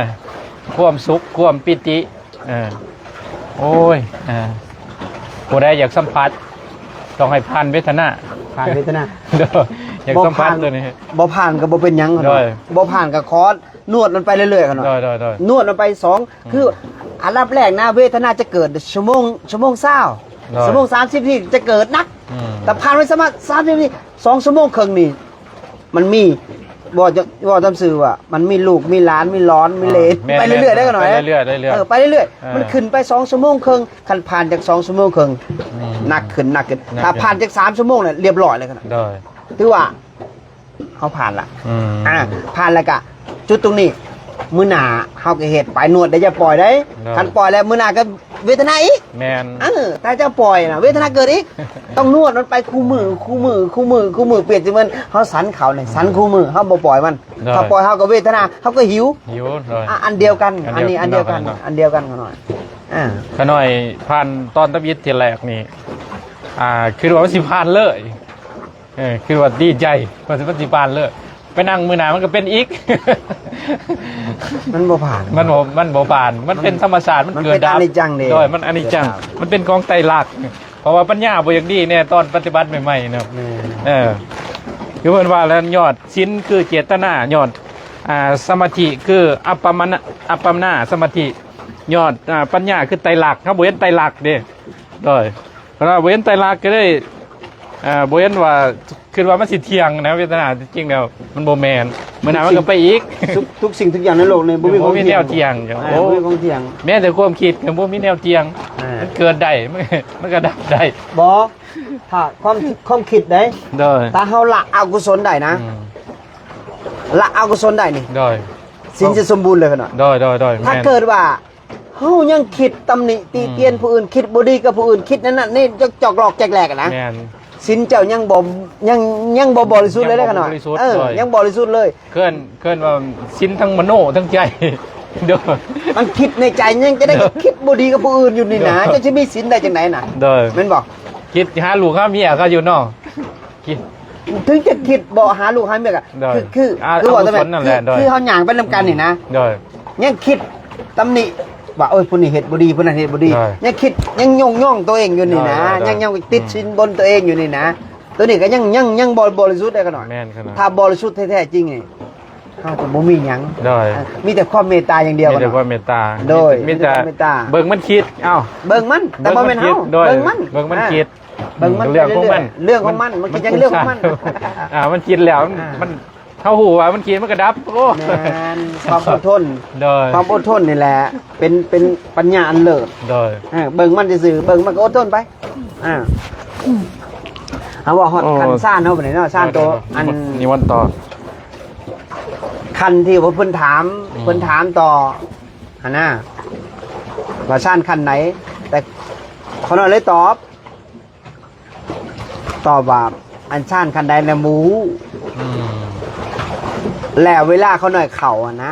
ຄວາມສຸກ ຄວາມປີຕິ ເອີ ໂອ້ຍ ເອີ ຜູ້ໃດຢາກສຳຜັດ ຕ້ອງໃຫ້ຜ່ານເວທະນາ ຜ່ານເວທະນາ ໂດຍ ຢາກສຳຜັດໂຕນີ້ ບໍ່ຜ່ານກໍບໍ່ເປັນຫຍັງ ໂດຍ ບໍ່ຜ່ານກໍຂໍນວດມັນໄປເລື້ອຍໆ ຂະໜ້ອຍ ໂດຍ ໂດຍ ໂດຍ ນວດມັນໄປສອງ ອືມ ຄືອັນດັບແລກນະ ເວທະນາຈະເກີດຊົ່ວໂມງ ຊົ່ວໂມງຊາວ ໂດຍ ຊົ່ວໂມງສາມສິບນາທີຈະເກີດໜັກ ອືມ ແຕ່ຜ່ານໄປສະມາ ສາມສິບນາທີ ສອງຊົ່ວໂມງເຄິ່ງນີ້ ມັນມີ ເວົ້າຈະ ເວົ້າຕາມຊື່ວ່າ ມັນມີລູກ ມີຫຼານ ມີຫຼອນ ມີເຫຼນ ອ່າ ແມ່ນໆ ໄປເລື້ອຍໆ ໄດ້ຂະໜ້ອຍ ໄປເລື້ອຍໆ ໄປເລື້ອຍໆ ເອີ ເອີ ມັນຂຶ້ນໄປສອງຊົ່ວໂມງເຄິ່ງ ຄັນຜ່ານຈາກສອງຊົ່ວໂມງເຄິ່ງ ອືມ ໜັກຂຶ້ນ ໜັກຂຶ້ນ ໜັກຂຶ້ນ ຖ້າຜ່ານຈາກສາມຊົ່ວໂມງແລ້ວ ລຽບຮ້ອຍແລ້ວຂະໜ້ອຍ ໂດຍ ຖືວ່າເຮົາຜ່ານລະ ອືມ ອ່າ ຜ່ານແລ້ວກະຈຸດຕົງນີ້ ມື້ໜ້າເຮົາກະເຮັດໄປ ນວດໄດ້ ຢ່າປ່ອຍໄດ້ ໂດຍ ຄັນປ່ອຍແລ້ວມື້ໜ້າກະ ເວທະນາອີກ ແມ່ນ ເອີ ຖ້າເຈົ້າປ່ອຍນະ ເວທະນາເກີດອີກ ຕ້ອງນວດມັນໄປຄູ່ມື້ ຄູ່ມື້ ຄູ່ມື້ ຄູ່ມື້ ປຽບສະເໝືອນເຮົາສັນເຂົ້ານີ້ ອືມ ສັນຄູ່ມື້ ເຮົາບໍ່ປ່ອຍມັນ ໂດຍ ຖ້າປ່ອຍເຮົາກໍເວທະນາ ເຮົາກໍຫິວ ຫິວ ໂດຍ ອາ ອັນດຽວກັນ ອັນດຽວ ອັນນີ້ອັນດຽວກັນ ອັນດຽວກັນ ອັນດຽວກັນຂະໜ້ອຍ ອ່າ ຂະໜ້ອຍຜ່ານຕອນທຳອິດທີແລກນີ້ ອ່າ ຄິດວ່າມັນຊິຜ່ານເລີຍ ເອີ ຄືວ່າດີໃຈວ່າຊິ ມັນຊິຜ່ານເລີຍ ໄປນັ່ງມື້ໜ້າມັນກໍເປັນອີກ ມັນບໍ່ຜ່ານ ມັນບໍ່ ມັນບໍ່ຜ່ານ ມັນເປັນ ມັນ ທຳມະຊາດ ມັນ ມັນເປັນ ເກີດດັບ ອະນິດຈັງເດ້ ໂດຍ ມັນອະນິດຈັງ ເກີດດັບ ມັນເປັນຂອງໄຕລັກ ເພາະວ່າປັນຍາບໍ່ຢາກດີແນ່ຕອນປະຕິບັດໃໝ່ໆເນາະ ແມ່ນ ເອີ ຄືເພິ່ນວ່າແລ້ວ ຍອດສິນຄືເຈດຕະນາ ຍອດ ອ່າ ສະມາທິຄືອັບປະມານະ ອັບປະມານາສະມາທິ ຍອດ ອ່າ ປັນຍາຄືໄຕລັກ ເຮົາບໍ່ເຫັນໄຕລັກເດ້ ໂດຍ ເພາະວ່າບໍ່ເຫັນໄຕລັກກໍເລີຍ ເອີ ບໍ່ເຫັນວ່າ ຄິດວ່າມັນຊິທ່ຽງນະ ເວທະນາ ທີ່ຈິງແລ້ວມັນບໍ່ແມ່ນ ມື້ໜ້າມັນກໍໄປອີກ ທຸກສິ່ງ ທຸກ ທຸກສິ່ງທຸກຢ່າງໃນໂລກນີ້ບໍ່ມີ ບໍ່ມີ ຂອງທ່ຽງ ແນວທ່ຽງ ອ່າ ໂອ້ ບໍ່ມີຂອງທ່ຽງ ແມ້ແຕ່ຄວາມຄິດກໍບໍ່ມີແນວທ່ຽງ ອ່າ ມັນເກີດໄດ້ ມັນ ມັນກໍດັບໄດ້ ບໍ່ ຖ້າຄວາມ ຄວາມຄິດໃດ ໂດຍ ຖ້າເຮົາລະອະກຸສົນໄດ້ນະ ອືມ ລະອະກຸສົນໄດ້ນີ້ ໂດຍ ສິນຈະສົມບູນເລີຍເນາະ ໂດຍ ໂດຍ ໂດຍ ຖ້າ ແມ່ນ ເກີດວ່າ ເຮົາຍັງຄິດຕຳໜິຕິຕຽນ ອືມ ຜູ້ອື່ນ, ຄິດບໍ່ດີກັບຜູ້ອື່ນ, ຄິດນັ້ນນັ້ນນີ້ ຈອກໆຫຼອກແຈກແຫຼກນະ. ແມ່ນ. ສິນເຈົ້າຍັງບໍ່ ຍັງ ຍັງບໍ່ບໍລິສຸດເລີຍເດ້ຂະນ້ອຍ. ຍັງບໍ່ບໍລິສຸດ ເອີ ເລີຍ ຍັງບໍ່ບໍລິສຸດເລີຍ. ເອີ້ນ ເອີ້ນວ່າສິນທັງມະໂນທັງໃຈ. ໂດຍ. ມັນຄິດໃນໃຈ ຍັງຈະໄດ້ ໂດຍ ຄິດບໍ່ດີກັບຜູ້ອື່ນຢູ່ນີ້ນະ. ໂດຍ. ເຈົ້າຊິມີສິນໄດ້ຈັ່ງໃດນະ? ໂດຍ. ແມ່ນບໍ່? ຄິດຫາລູກຫາເມຍເຂົາຢູ່ເນາະ. ຄິດ ເຖິງຈະຄິດບໍ່ຫາລູກຫາເມຍກໍ ໂດຍ ຄື ຄື ອ່າ ຄືເວົ້າແຕ່ແມ່ນ ອາກຸສົນນັ້ນແຫຼະ ຄື ໂດຍ ຄືເຮົາຍ່າງໄປນຳກັນນີ້ນະ ໂດຍ ຍັງຄິດຕຳໜິວ່າ ໂອ້ຍ ຜູ້ນີ້ເຮັດບໍ່ດີ ຜູ້ນັ້ນເຮັດບໍ່ດີ ໂດຍ ຍັງຄິດ ຍັງຍ້ອງໆຕົວເອງຢູ່ນີ້ນະ ໂດຍ ໂດຍ ໂດຍ ຍັງ ຍັງຕິດ ອືມ ສິນບົນຕົວເອງຢູ່ນີ້ນະ. ໂຕນີ້ກໍຍັງ ຍັງ ຍັງບໍ່ບໍລິສຸດເດ້ຂະນ້ອຍ. ແມ່ນຂະນ້ອຍ. ຖ້າບໍລິສຸດແທ້ໆຈິງນີ້ ເຮົາຈະບໍ່ມີຫຍັງ ໂດຍ ເອີ ມີແຕ່ຄວາມເມດຕາຢ່າງດຽວ ມີແຕ່ຄວາມເມດຕາ ໂດຍ ມີແຕ່ ມີແຕ່ ມີແຕ່ຄວາມເມດຕາ ເບິ່ງມັນຄິດ ເອົ້າ ເບິ່ງມັນ ແຕ່ບໍ່ແມ່ນເຮົາ ເບິ່ງມັນ ເບິ່ງມັນ ເອີ ເບິ່ງມັນ ອ່າ ຄິດ ເບິ່ງມັນ ເລື່ອງຂອງມັນ ເລື່ອງຂອງມັນ ມັນຄິດຫຍັງ ເລື່ອງຂອງມັນ ອ່າ ມັນຄິດແລ້ວ ອ່າ ມັນ ເຮົາຮູ້ວ່າມັນຄິດ ມັນກໍດັບ. ໂອ້ ແມ່ນ ຄວາມອົດທົນ ໂດຍ ຄວາມອົດທົນນີ້ແຫຼະ ເປັນ ເປັນປັນຍາອັນເລີດ ໂດຍ ເອີ ເບິ່ງມັນຊື່ໆ ເບິ່ງມັນກໍອົດທົນໄປ ອ່າ ເຮົາເວົ້າຮອດ ໂອ້ ຂັ້ນຊານເຮົາບັດນີ້ເນາະ ຊານໂຕ ໂດຍ ໂດຍ ອັນ ນິວັນຕໍ່ ຂັ້ນທີ່ວ່າເພິ່ນຖາມ ອືມ ເພິ່ນຖາມຕໍ່ຫັ້ນນະ ວ່າຊານຂັ້ນໃດ ແຕ່ຂ້ານ້ອຍເລີຍຕອບ ຕອບວ່າ ອັນຊານຂັ້ນໃດນະບໍ່ຮູ້ ອືມ ແລ້ວເວລາຂ້ານ້ອຍເຂົ້າຫັ້ນນະ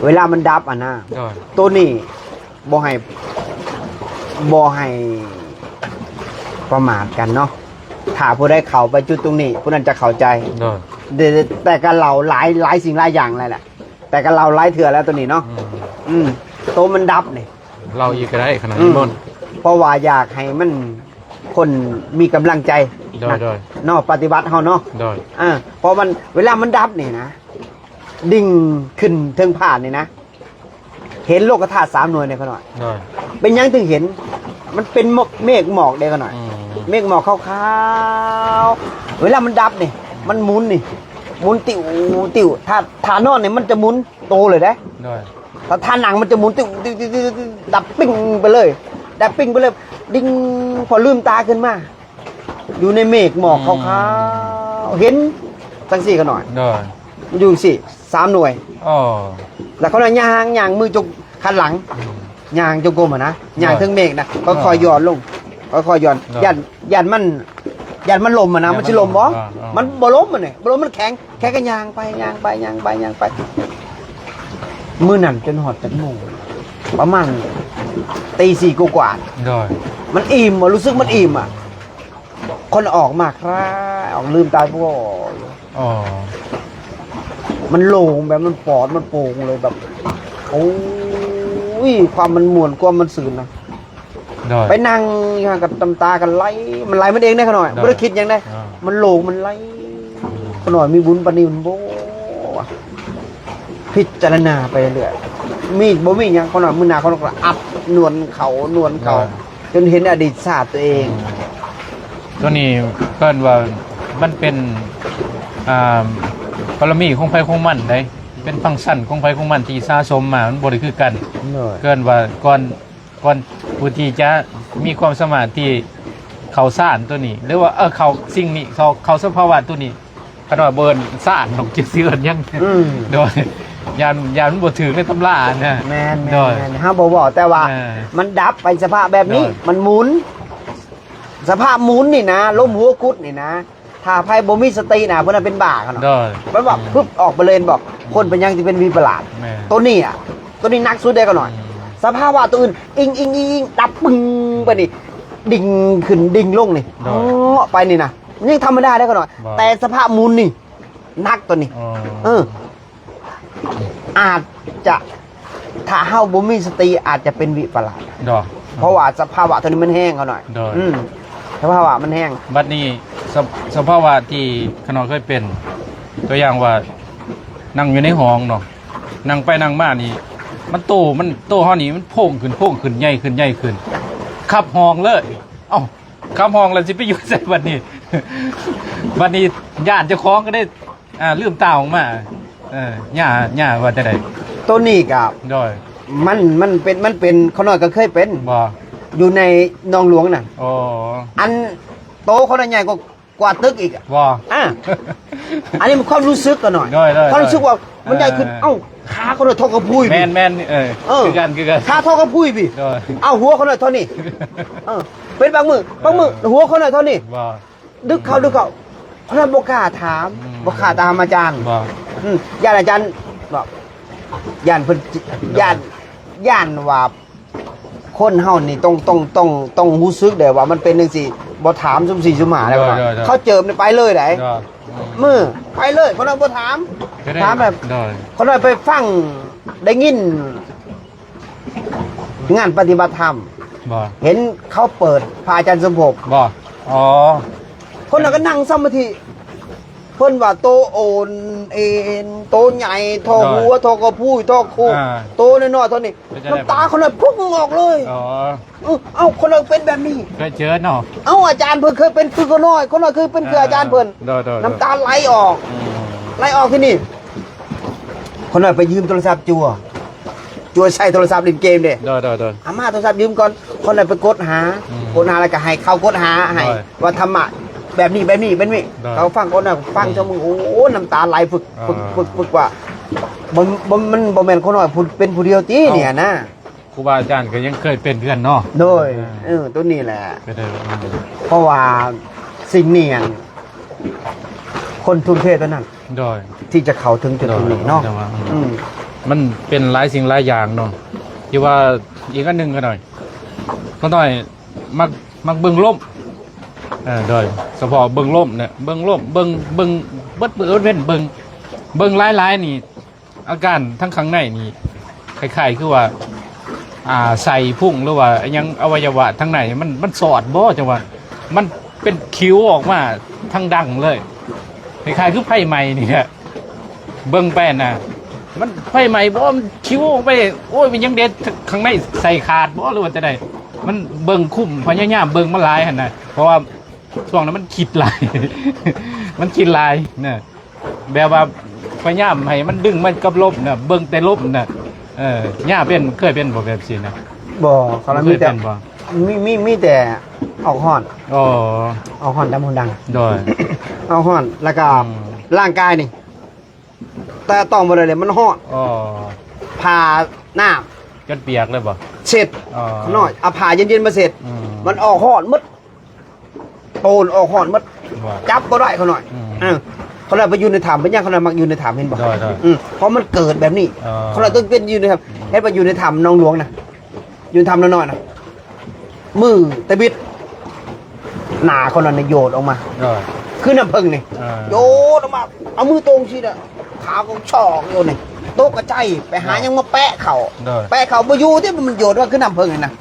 ເວລາມັນດັບຫັ້ນນະ ໂດຍ ໂຕນີ້ບໍ່ໃຫ້ ບໍ່ໃຫ້ປະໝາດກັນເນາະ. ຖ້າຜູ້ໃດເຂົ້າໄປຈຸດຕົງນີ້ ຜູ້ນັ້ນຈະເຂົ້າໃຈ ໂດຍ ແຕ່ ແຕ່ກໍເລົ່າຫຼາຍ ຫຼາຍສິ່ງຫຼາຍຢ່າງແລ້ວແຫຼະ ແຕ່ກໍເລົ່າຫຼາຍເທື່ອແລ້ວໂຕນີ້ເນາະ ອືມ ອືມ ໂຕມັນດັບນີ້ ເລົ່າອີກກໍໄດ້ຂະໜາດ ອືມ ນີ້ມົນ ເພາະວ່າຢາກໃຫ້ມັນ ຄົນມີກຳລັງໃຈ ໂດຍ ນະ ໂດຍ ເນາະ ປະຕິບັດເຮົາເນາະ ໂດຍ ອ່າ ເພາະມັນ ເວລາມັນດັບນີ້ນະ ດິ່ງຂຶ້ນເທິງຟ້ານີ້ນະ ເຫັນໂລກະທາດສາມໜ່ວຍນີ້ຂະນ້ອຍ ໂດຍ ເປັນຫຍັງເຖິງເຫັນ? ມັນເປັນໝອກ ເມກໝອກເດ້ຂະນ້ອຍ ອືມ ເມກໝອກຂາວໆ ເວລາມັນດັບນີ້ ມັນໝູນນີ້ ໝູນຕິວຕິວ ຖ້າ ຖ້ານອນນີ້ມັນຈະໝູນໂຕເລີຍເດ້ ໂດຍ ຖ້າທ່ານັ່ງມັນຈະໝູນ ຕິວຕິວຕິວຕິວ ດັບປິ້ງໄປເລີຍ ດັບປິ້ງໄປເລີຍ ດິ່ງ ພໍລືມຕາຂຶ້ນມາ ຢູ່ໃນເມກໝອກຂາວໆ ອືມ ເຫັນຈັ່ງຊີ້ຂະນ້ອຍ ໂດຍ ຢູ່ຈັ່ງຊີ້ ສາມໜ່ວຍ ອໍ ແລ້ວຂະນ້ອຍຍ່າງ ຍ່າງມືຈົກຄັນຫຼັງ ອືມ ຍ່າງຈົງກົມຫັ້ນນະ ໂດຍ ຍ່າງເທິງເມກນະ ຄ່ອຍໆ ອໍ ຢ່ອນລົງ ຄ່ອຍໆ ຢ່ອນ ໂດຍ ຢ້ານ ຢ້ານມັນ ຢ້ານມັນລົ້ມຫັ້ນນະ ຢ້ານມັນຊິລົ້ມບໍ່? ອໍ ອໍ ມັນບໍ່ລົ້ມຫັ້ນນີ້ ບໍ່ລົ້ມ ມັນແຂງ ແຂງກໍຍ່າງໄປ ຍ່າງໄປ ຍ່າງໄປ ຍ່າງໄປ ມື້ນັ້ນຈົນຮອດຈັກໂມງ ປະມານຕີສີ່ກວ່າໆ ໂດຍ ມັນອີ່ມ ຮູ້ສຶກມັນອີ່ມອະ ຄົນອອກມາຄາ ອອກລືມຕາ ໂອ້ຍ ອໍ ມັນໂລ່ງ ແບບມັນປອດມັນໂປ່ງເລີຍ ແບບ ໂອ້ຍ ຄວາມມັນມ່ວນ ຄວາມມັນຊື່ນນະ ໂດຍ ໄປນັ່ງຢູ່ຫັ້ນກໍນ້ຳຕາກໍໄຫຼ ມັນໄຫຼມັນເອງເດ້ຂະນ້ອຍ ໂດຍ ບໍ່ໄດ້ຄິດຫຍັງເດ້ ອ່າ ມັນໂລ່ງ ມັນໄຫຼ ຂະນ້ອຍມີບຸນປານນີ້ ມັນບໍ່ ພິຈາລະນາໄປເລື້ອຍ ມີ ບໍ່ມີຫຍັງ ຂະນ້ອຍ ມື້ໜ້າຂະນ້ອຍກໍອັດນວນເຂົ້າ ນວນເຂົ້າ ໂດຍ ຈົນເຫັນອະດີດຊາດຕົວເອງ ອືມ ຕົວນີ້ເອີ້ນວ່າມັນເປັນ ອ່າ ບາລະມີຂອງໃຜຂອງມັນເດ້ ເປັນຟັງຊັນຂອງໃຜຂອງມັນທີ່ສະສົມມາ ມັນບໍ່ໄດ້ຄືກັນ ໂດຍ ເອີ້ນວ່າກ່ອນ ກ່ອນຜູ້ທີ່ຈະມີຄວາມສາມາດທີ່ເຂົ້າຊານຕົວນີ້ ຫຼືວ່າ ເອີ ເຂົ້າສິ່ງນີ້ ເຂົ້າ ເຂົ້າສະພາວະຕົວນີ້ ຂະນ້ອຍບໍ່ເອີ້ນຊານດອກ ຈັກຊິເອີ້ນຫຍັງ ອືມ ໂດຍ ຢ້ານ ຢ້ານມັນບໍ່ຖືກໃນຕຳລານະ ແມ່ນໆ ໂດຍ ເຮົາບໍ່ເວົ້າ ແຕ່ວ່າ ເອີ ມັນດັບໄປສະພາບແບບນີ້ ໂດຍ ມັນໝູນ ສະພາບໝູນນີ້ນະ ລົມຫົວກຸດນີ້ນະ ຖ້າໃຜບໍ່ມີສະຕິນະ ຜູ້ນັ້ນເປັນບ້າຂະນ້ອຍ ໂດຍ ມັນວ່າ ອືມ ປຶບອອກໄປເລີຍ ເຫັນບໍ່ ອືມ ຄົນເປັນຫຍັງທີ່ເປັນວິປະຫຼາດ ແມ່ນ ໂຕນີ້ອະ ໂຕນີ້ໜັກສຸດເດ້ຂະນ້ອຍ ອືມ ສະພາວະໂຕອື່ນ ອິງໆໆໆ ດັບປຶ້ງໄປນີ້ ດິ່ງຂຶ້ນດິ່ງລົງນີ້ ໂດຍ ເນາະ ໄປນີ້ນະ ຍັງທຳມະດາເດ້ຂະນ້ອຍ ແຕ່ສະພາບໝູນນີ້ ໜັກໂຕນີ້ ອໍ ເອີ ອາດຈະ ຖ້າເຮົາບໍ່ມີສະຕິ ອາດຈະເປັນວິປະຫຼາດ ໂດຍ ເພາະວ່າສະພາວະໂຕນີ້ມັນແຮງຂະນ້ອຍ ໂດຍ ອືມ ສະພາວະມັນແຮງ ບັດນີ້ ສະ ສະພາວະທີ່ຂະນ້ອຍເຄີຍເປັນ ຕົວຢ່າງວ່າ ນັ່ງຢູ່ໃນຫ້ອງເນາະ ນັ່ງໄປນັ່ງມານີ້ ມັນໂຕ ມັນ ໂຕເຮົານີ້ມັນໂພງຂຶ້ນ ໂພງຂຶ້ນ ໃຫຍ່ຂຶ້ນ ໃຫຍ່ຂຶ້ນ ຂັບຫ້ອງເລີຍ ເອົ້າ ຂັບຫ້ອງແລ້ວຊິໄປຢູ່ໃສບັດນີ້ ບັດນີ້ຢ້ານເຈົ້າຂອງກໍໄດ້ ອ່າ ລືມຕາອອກມາ ເອີ ຍ່າ ຍ່າວ່າຈັ່ງໃດ? ໂຕນີ້ກະ ໂດຍ ມັນ ມັນເປັນ ມັນເປັນ ຂະນ້ອຍກໍເຄີຍເປັນ ບໍ່ ຢູ່ໃນໜອງຫຼວງນັ້ນ ອໍ ອັນໂຕຂະນ້ອຍໃຫຍ່ກວ່າ ກວ່າຕຶກອີກ ບໍ່ ອ່າ ອັນນີ້ມັນຄວາມຮູ້ສຶກຂະນ້ອຍ ໂດຍ ໂດຍ ຄວາມຮູ້ສຶກວ່າມັນໃຫຍ່ຂຶ້ນ ເອີ ເອົ້າ ຂາຂ້ານ້ອຍທໍ່ກະພຸ້ຍ ແມ່ນໆ ເອີ ເອີ ຄືກັນ ຄືກັນ ຂາທໍ່ກະພຸ້ຍພີ້ ໂດຍ ເອົາຫົວຂ້ານ້ອຍທໍ່ນີ້ ເອີ ເປັນບາງມື້ ບາງມື້ ເອີ ຫົວຂ້ານ້ອຍທໍ່ນີ້ ບໍ່ ດຶກເຂົ້າ ດຶກເຂົ້າ ຂ້ານ້ອຍບໍ່ກ້າຖາມ ອືມ ບໍ່ກ້າຖາມອາຈານ ບໍ່ ອືມ ຢ້ານອາຈານ ຢ້ານເພິ່ນ ຢ້ານ ຢ້ານວ່າ ຄົນເຮົານີ້ຕ້ອງ ຕ້ອງ ຕ້ອງ ຕ້ອງຮູ້ສຶກໄດ້ວ່າມັນເປັນຈັ່ງຊີ້ ບໍ່ຖາມຊຸມສີ່ຊຸມຫ້າແລ້ວ ໂດຍ ໂດຍ ໂດຍ ເຂົາເຈີບນີ້ໄປເລີຍໄດ໋ ໂດຍ ອືມ ມື້ໄປເລີຍ ຂ້ານ້ອຍບໍ່ຖາມ ກໍໄດ້ ຖາມແບບ ໂດຍ ຂ້ານ້ອຍໄປຟັງ ໄດ້ຍິນ ງານປະຕິບັດທຳ ບໍ່ ເຫັນເຂົາເປີດພະອາຈານສົມພົບ ບໍ່ ອໍ ຄົນນັ້ນກໍນັ່ງສະມາທິ ເພິ່ນວ່າໂຕໂອນເອນ ໂຕໃຫຍ່ ທໍ່ຫົວ ໂດຍ ທໍ່ກະພຸ້ຍ ທໍ່ໂຄກ ອ່າ ໂຕນ້ອຍໆ ທໍ່ນີ້ ເປັນຈັ່ງໃດ ນ້ຳຕາຂ້ານ້ອຍພຸ້ງອອກເລີຍ ອໍ ເອີ ເອົ້າ ຂ້ານ້ອຍເປັນແບບນີ້ ເຄີຍເຈີເນາະ ເອົ້າ ອາຈານເພິ່ນເຄີຍເປັນຄືຂ້ານ້ອຍ ຂ້ານ້ອຍເຄີຍເປັນຄືອາຈານເພິ່ນ ໂດຍໆໆ ນ້ຳຕາໄຫຼອອກ ອືມ ໄຫຼອອກ ທີນີ້ ຂ້ານ້ອຍໄປຢືມໂທລະສັບຈົວ ຈົວໃຊ້ໂທລະສັບຫຼິ້ນເກມເດ້ ໂດຍໆໆ ອາມາໂທລະສັບຢືມກ່ອນ ຂ້ານ້ອຍໄປກົດຫາ ອືມ ກົດຫາແລ້ວກໍໃຫ້ເຂົາກົດຫາໃຫ້ ໂດຍ ວ່າທຳມະແບບນີ້ ແບບນີ້ ແບບນີ້ ໂດຍ ເຂົາຟັງ ຂ້ານ້ອຍຟັງ ອືມ ຊົ່ວໂມງ ໂອ້ ນ້ຳຕາໄຫຼຟຶກ ອ່າ ຟຶກ ຟຶກ ຟຶກ ວ່າ ບໍ່ ບໍ່ ມັນບໍ່ແມ່ນຂ້ານ້ອຍຜູ້ ເປັນຜູ້ດຽວຕິ ເອົ້າ ນີ້ນະ ຄູບາອາຈານກໍຍັງເຄີຍເປັນຄືກັນເນາະ ໂດຍ ອ່າ ເອີ ໂຕນີ້ແຫຼະ ກໍໄດ້ ອືມ ເພາະວ່າສິ່ງນີ້ ອັນ ຄົນທຸ່ມເທເທົ່ານັ້ນ ໂດຍ ທີ່ຈະເຂົ້າເຖິງຈຸດ ໂດຍ ນີ້ເນາະ ແຕ່ວ່າ ອືມ ອືມ ມັນເປັນຫຼາຍສິ່ງຫຼາຍຢ່າງເນາະ ທີ່ວ່າອີກອັນໜຶ່ງກໍໜ້ອຍ ກໍໜ້ອຍມັກ ມັກເບິ່ງລົມ ເອີ ໂດຍສະເພາະເບິ່ງລົມເນຍ ເບິ່ງລົມ ເບິ່ງ ເບິ່ງເບິດມື້ເບິດເວັນ ເບິ່ງ ເບິ່ງຫຼາຍໆນີ້ ອາການທາງຂ້າງໃນນີ້ ຄ້າຍໆຄືວ່າ ອ່າ ໄສ້ພຸ້ງ ຫຼືວ່າອີຫຍັງ ອະໄວຍະວະທາງໃນມັນ ມັນສອດບໍ່ ຈັ່ງວ່າ ມັນເປັນຂິວອອກມາທາງດັງເລີຍ ຄ້າຍໆຄືໄຟໄໝ້ນີ້ແຫຼະ ເບິ່ງໄປນະ ມັນໄຟໄໝ້ບໍ່ ມັນຂິວອອກໄປ ໂອ້ຍ ມັນຍັງເດັດ ຂ້າງໃນໄສ້ຂາດບໍ່ ຫຼືວ່າຈັ່ງໃດ ມັນເບິ່ງຄຸ້ມ ພະຍາຍາມເບິ່ງມາຫຼາຍຫັ້ນນະ ເພາະວ່າ ຊ່ວງນັ້ນມັນຄິດຫຼາຍ ມັນຄິດຫຼາຍນະ ແບບວ່າພະຍາຍາມໃຫ້ມັນດຶງມັນກັບລົມນະ ເບິ່ງແຕ່ລົມນະ ເອີ ຍ່າເປັນ ເຄີຍເປັນບໍ່ແບບຊີ້ນະ? ບໍ່ ຂ້ອຍມີແຕ່ ມີ ມີ ມີແຕ່ອອກຮ້ອນ ອໍ ອອກຮ້ອນດຳຫົນດັງ ໂດຍ ອອກຮ້ອນ ແລ້ວກໍ ອືມ ຮ່າງກາຍນີ້ ແຕະຕ້ອງບໍ່ໄດ້ເລີຍ ມັນຮ້ອນ ອໍ ຜ້າໜ້າ ຈົນປຽກເລີຍບໍ່? ເຊັດ ອໍ ຂ້ານ້ອຍ ເອົາຜ້າເຢັນໆມາເຊັດ ອືມ ມັນອອກຮ້ອນໝົດ ໂຕນອອກຮ້ອນໝົດ ວ່າ ຈັບບໍ່ໄດ້ຂ້ານ້ອຍ ອືມ ເອີ ຂ້ານ້ອຍໄປຢູ່ໃນຖ້ຳ ເປັນຫຍັງຂ້ານ້ອຍມັກຢູ່ໃນຖ້ຳ ເຫັນບໍ່? ໂດຍໆ ອືມ ເພາະມັນເກີດແບບນີ້ ອໍ ຂ້ານ້ອຍຕ້ອງເປັນຢູ່ໃນຖ້ຳ ອືມ ເຫັນບໍ່? ຢູ່ໃນຖ້ຳໜອງຫຼວງນະ ຢູ່ຖ້ຳນ້ອຍໆນະ ມື້ຕະບິດ ໜ້າຄົນນັ້ນໂຍດອອກມາ ເອີ ຄືນ້ຳເຜິ້ງນີ້ ເອີ ໂຍດອອກມາ ເອົາມືຕົງຊີ້ນະ ຂາກໍຊອກຢູ່ນີ້ ຕົກກະໃຈ ໄປຫາ ເອີ ຫຍັງມາແປະເຂົ້າ ເອີ ແປະເຂົ້າບໍ່ຢູ່ຕິ ມັນໂຍດວ່າຄືນ້ຳເຜິ້ງນີ້ນະ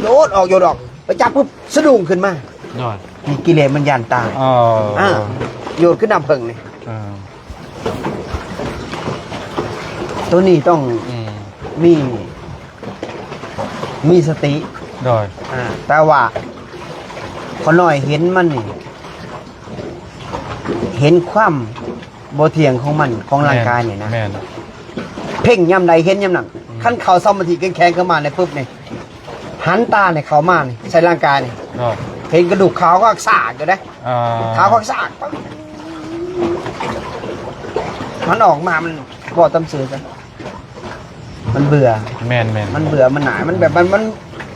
ໂຍດອອກ ໂຍດອອກ ໄປຈັບປຶບ ສະດຸ້ງຂຶ້ນມາ ໂດຍ ນີ້ກິເລດມັນຢ້ານຕາຍ ອໍ ອ່າ ໂຍດຄືນ້ຳເຜິ້ງນີ້ ອ່າ ໂຕນີ້ຕ້ອງ ອືມ ມີ ມີສະຕິ ໂດຍ ອ່າ ແຕ່ວ່າຂ້ານ້ອຍເຫັນມັນນີ້ ເຫັນຄວາມບໍ່ທ່ຽງຂອງມັນ ຂອງຮ່າງກາຍນີ້ນະ ແມ່ນ ແມ່ນ ເພັ່ງຍາມໃດເຫັນຍາມນັ້ນ ອືມ ຄັນເຂົ້າສະມາທິແຂງໆຂຶ້ນມານີ້ປຶບນີ້ ຫັນຕານີ້ເຂົ້າມານີ້ ໃສ່ຮ່າງກາຍນີ້ ໂດຍ ເຫັນກະດູກຂາວກໍຊາກຢູ່ເດ້ ອ່າ ຂາວກໍຊາກ ມັນອອກມາ ມັນເວົ້າຕາມຊື່ຊະ ມັນເບື່ອ ແມ່ນໆ ມັນເບື່ອ ມັນໜ້າຍ ມັນແບບ ມັນ ມັນ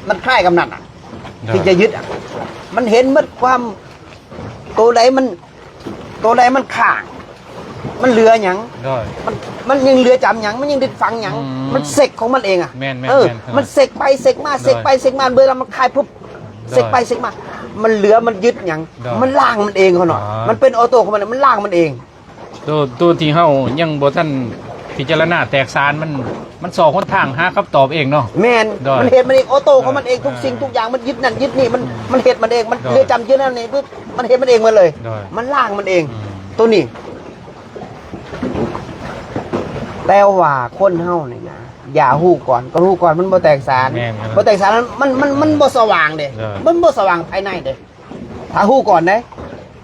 ມັນຄ້າຍກັບນັ້ນອະ ໂດຍ ທີ່ຈະຍຶດອະ ມັນເຫັນໝົດຄວາມ ໂຕໃດມັນ ໂຕໃດມັນຄ້າງ ມັນເຫຼືອຫຍັງ ໂດຍ ມັນ ມັນຍັງເຫຼືອຈຳຫຍັງ ມັນຍັງໄດ້ຝັງຫຍັງ ອືມ ມັນເຊັກຂອງມັນເອງອະ ແມ່ນໆ ເອີ ແມ່ນໆ ມັນເຊັກໄປເຊັກມາ ໂດຍ ເຊັກໄປເຊັກມາ ເວລາມັນຄາຍປຸບ ໂດຍ ເຊັກໄປເຊັກມາ ມັນເຫຼືອ ມັນຍຶດຫຍັງ ໂດຍ ມັນລ້າງມັນເອງເຂົາເນາະ ອໍ ມັນເປັນອໍໂຕຂອງມັນ ມັນລ້າງມັນເອງ ໂຕ ໂຕທີ່ເຮົາຍັງບໍ່ທັນພິຈາລະນາແຕກສານ ມັນ ມັນຊອກຫົນທາງຫາຄຳຕອບເອງເນາະ ແມ່ນ ໂດຍ ມັນເຮັດມັນເອງ ອໍໂຕຂອງມັນເອງ ເອີ ທຸກສິ່ງທຸກຢ່າງ ມັນຍຶດນັ້ນຍຶດນີ້ ມັນ ອືມ ມັນເຮັດມັນເອງ ມັນ ໂດຍ ເຫຼືອຈຳຍຶດນັ້ນນີ້ປຶບ ມັນເຮັດມັນເອງໝົດເລີຍ ໂດຍ ມັນລ້າງມັນເອງ ອືມ ໂຕນີ້ ແຕ່ວ່າຄົນເຮົານີ້ນະ ຢ່າຮູ້ກ່ອນ ກໍຮູ້ກ່ອນມັນບໍ່ແຕກສານ ແມ່ນໆ ບໍ່ແຕກສານ ມັນ ມັນ ມັນບໍ່ສະຫວ່າງເດ້ ໂດຍ ມັນບໍ່ສະຫວ່າງພາຍໃນເດ້ ຖ້າຮູ້ກ່ອນເດ້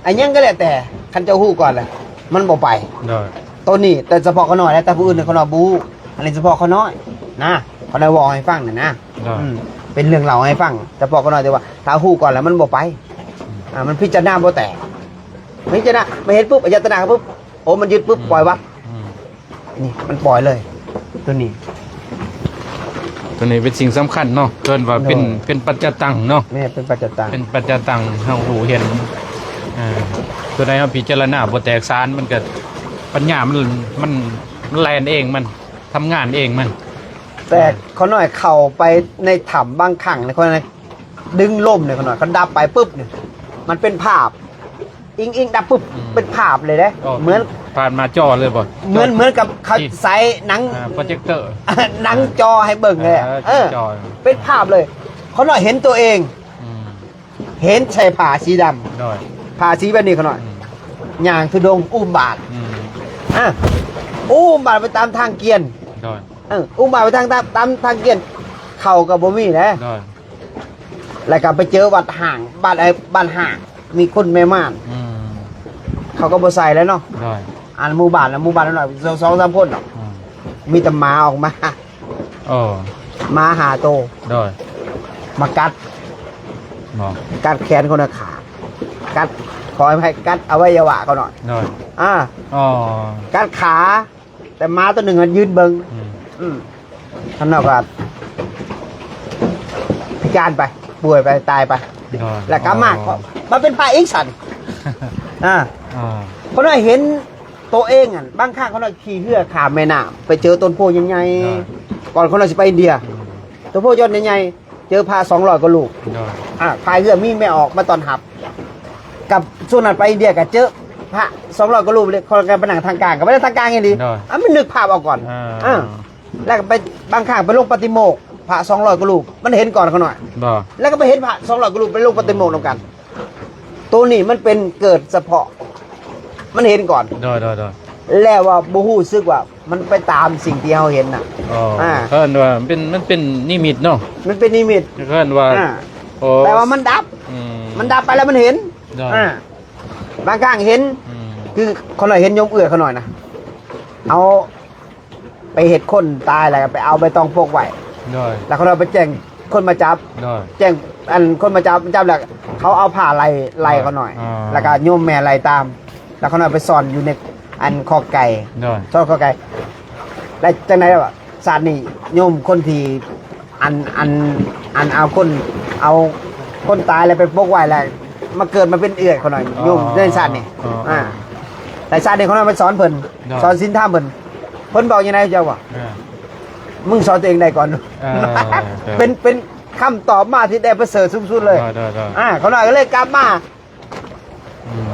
ອັນຫຍັງກໍແລ້ວແຕ່ ຄັນເຈົ້າຮູ້ກ່ອນແລ້ວ ມັນບໍ່ໄປ ໂດຍ ໂຕນີ້ ແຕ່ສະເພາະຂ້ານ້ອຍນະ ແຕ່ຜູ້ອື່ນຂ້ານ້ອຍບໍ່ຮູ້ ອັນນີ້ສະເພາະຂ້ານ້ອຍນະ ຂ້ານ້ອຍເວົ້າໃຫ້ຟັງນີ້ນະ ໂດຍ ອືມ ເປັນເລື່ອງເລົ່າໃຫ້ຟັງ ສະເພາະຂ້ານ້ອຍ ແຕ່ວ່າຖ້າຮູ້ກ່ອນແລ້ວມັນບໍ່ໄປ ອືມ ອ່າ ມັນພິຈາລະນາບໍ່ແຕກ ພິຈາລະນາ ມາເຫັນປຶບ ອາຍະຕະນາປຶບ ໂອ້ ມັນຍຶດປຶບ ອືມ ປ່ອຍວັດ ອືມ ນີ້ມັນປ່ອຍເລີຍ ຕົວນີ້ ຕົວນີ້ເປັນສິ່ງສຳຄັນເນາະ ເອີ້ນວ່າເປັນ ໂດຍ ເປັນປັດຈະຕັງເນາະ ແມ່ນ ເປັນປັດຈະຕັງ ເປັນປັດຈະຕັງ ເຮົາຮູ້ເຫັນ ອ່າ ຕົວໃດເຮົາພິຈາລະນາບໍ່ແຕກສານ ມັນກໍ ປັນຍາມັນ ມັນ ມັນແລ່ນເອງ ມັນທຳງານເອງມັນ ແຕ່ຂ້ານ້ອຍເຂົ້າໄປໃນຖ້ຳບາງຄັ້ງ ຂ້ານ້ອຍດຶງລົມນີ້ ຂ້ານ້ອຍ ຄັນດັບໄປປຶບນີ້ ມັນເປັນພາບ ອິງໆ ດັບປຶບ ອືມ ເປັນພາບເລີຍເດ້ ອໍ ເໝືອນ ຜ່ານໜ້າຈໍເລີຍບໍ່? ເໝືອນ ຈໍ ເໝືອນກັບເຂົາ ທີ່ ໃສ່ໜັງ ອ່າ ໂປຣເຈັກເຕີ ໜັງຈໍໃຫ້ເບິ່ງເລີຍ ເອີ ເອີ ຈໍ ເປັນພາບເລີຍ ຂ້ານ້ອຍເຫັນຕົວເອງ ອືມ ເຫັນໃສ່ຜ້າສີດຳ ໂດຍ ຜ້າສີແບບນີ້ ຂ້ານ້ອຍ ອືມ ຍ່າງທຸດົງອຸ້ມບາດ ອືມ ອ່າ ອຸ້ມບາດໄປຕາມທາງກຽນ ໂດຍ ເອີ ອຸ້ມບາດໄປທາງ ຕາມ ຕາມທາງກຽນ ເຂົ້າກໍບໍ່ມີເດ້ ໂດຍ ແລ້ວກໍໄປເຈີວັດຮ້າງ ບ້ານ ເອີ ບ້ານຮ້າງ ມີຄົນແມ່ມ່ານ ອືມ ເຂົາກໍບໍ່ໃສ່ແລ້ວເນາະ ໂດຍ ອັນໝູ່ບ້ານ ໝູ່ບ້ານນ້ອຍ ສອງສາມຄົນດອກ ອືມ ມີແຕ່ໝາອອກມາ ເອີ ໝາຫ້າໂຕ ໂດຍ ມາກັດ ບໍ່ ກັດແຂນຄົນນະຂາ ກັດ ຂໍອະໄພ ກັດອະໄວຍະວະເຂົາໜ້ອຍ ໂດຍ ອ່າ ອໍ ກັດຂາ ແຕ່ໝາຕົວໜຶ່ງຫັ້ນຢືນເບິ່ງ ອືມ ອືມ ຂ້າງນອກກໍພິການໄປ ປ່ວຍໄປ ຕາຍໄປ ໂດຍ ແລ້ວກັບມາ ອໍ ມາເປັນພະອີກຊັ້ນ ອ່າ ອໍ ຂ້ານ້ອຍເຫັນໂຕເອງຫັ້ນ ບາງຄັ້ງຂ້ານ້ອຍຂີ່ເຮືອຂ້າມແມ່ນ້ຳ ໄປເຈີຕົ້ນໂພໃຫຍ່ໆ ໂດຍ ກ່ອນຂ້ານ້ອຍຊິໄປອິນເດຍ ອືມ ຕົ້ນໂພຍອດໃຫຍ່ໆ ເຈີພະສອງຮ້ອຍກວ່າຮູບ ໂດຍ ອ່າ ພາຍເຮືອມີແມ່ອອກມາຕ້ອນຮັບ ກັບຊ່ວງນັ້ນໄປອິນເດຍກໍເຈີພະສອງຮ້ອຍກວ່າຮູບເລີຍ ຂ້ອຍກໍໄປນັ່ງທາງກາງ ກໍໄປນັ່ງທາງກາງອີ່ຫຼີ ໂດຍ ອ່າ ມັນນຶກພາບອອກກ່ອນ ອ່າ ອ່າ ແລ້ວກໍໄປ ບາງຄັ້ງໄປລົງປາຕິໂມກ ພະສອງຮ້ອຍກວ່າຮູບ ມັນເຫັນກ່ອນຂ້ານ້ອຍ ບໍ່ ແລ້ວກໍໄປເຫັນພະສອງຮ້ອຍກວ່າຮູບ ໄປລົງປາຕິໂມກນຳກັນ ໂຕນີ້ມັນເປັນເກີດສະເພາະ ມັນເຫັນກ່ອນ ໂດຍໆໆ ແລ້ວວ່າບໍ່ຮູ້ສຶກວ່າມັນໄປຕາມສິ່ງທີ່ເຮົາເຫັນນະ ອໍ ອ່າ ເອີ້ນວ່າເປັນ ມັນເປັນນິມິດເນາະ ມັນເປັນນິມິດ ເອີ້ນວ່າ ອ່າ ໂອ້ ແຕ່ວ່າມັນດັບ ອືມ ມັນດັບໄປແລ້ວມັນເຫັນ ໂດຍ ອ່າ ບາງຄັ້ງເຫັນ ອືມ ຄືຂ້ານ້ອຍເຫັນໂຍມເອື້ອຍຂ້ານ້ອຍນະ ເອົາ ໄປເຮັດຄົນຕາຍ ແລ້ວກໍໄປເອົາໃບຕອງປົກໄວ້ ໂດຍ ແລ້ວເຂົາເຈົ້າໄປແຈ້ງຄົນມາຈັບ ໂດຍ ແຈ້ງອັນຄົນມາຈັບ ມາຈັບແລ້ວເຂົາເອົາຜ້າໄລ່ ໄລ່ເຂົາໜ້ອຍ ອໍ ແລ້ວກໍໂຍມແມ່ໄລ່ຕາມ ແລ້ວເຂົາໜ້ອຍໄປຊ່ອນຢູ່ໃນອັນຄອກໄກ່ ໂດຍ ຊ່ອນຄອກໄກ່ ແລ້ວຈັ່ງໃດວະ ຊາດນີ້ໂຍມຄົນທີ່ ອັນ ອັນ ອັນເອົາຄົນ ເອົາຄົນຕາຍແລ້ວໄປປົກໄວ້ແລ້ວ ມາເກີດມາເປັນເອື້ອຍເຂົາໜ້ອຍ ອໍ ໂຍມໃນຊາດນີ້ ອໍ ອ່າ ແຕ່ຊາດນີ້ເຂົາໜ້ອຍໄປສອນເພິ່ນ ໂດຍ ສອນສິນທຳເພິ່ນ ເພິ່ນບອກຈັ່ງໃດເຈົ້າວ່າ ອ່າ ມຶງສອນຕົວເອງໄດ້ກ່ອນ ເອີ ເປັນ ເປັນຄຳຕອບມາທີ່ໄດ້ປະເສີດສູງສຸດເລີຍ ໂດຍໆໆ ອ່າ ເຂົາໜ້ອຍກໍເລີຍກັບມາ ອືມ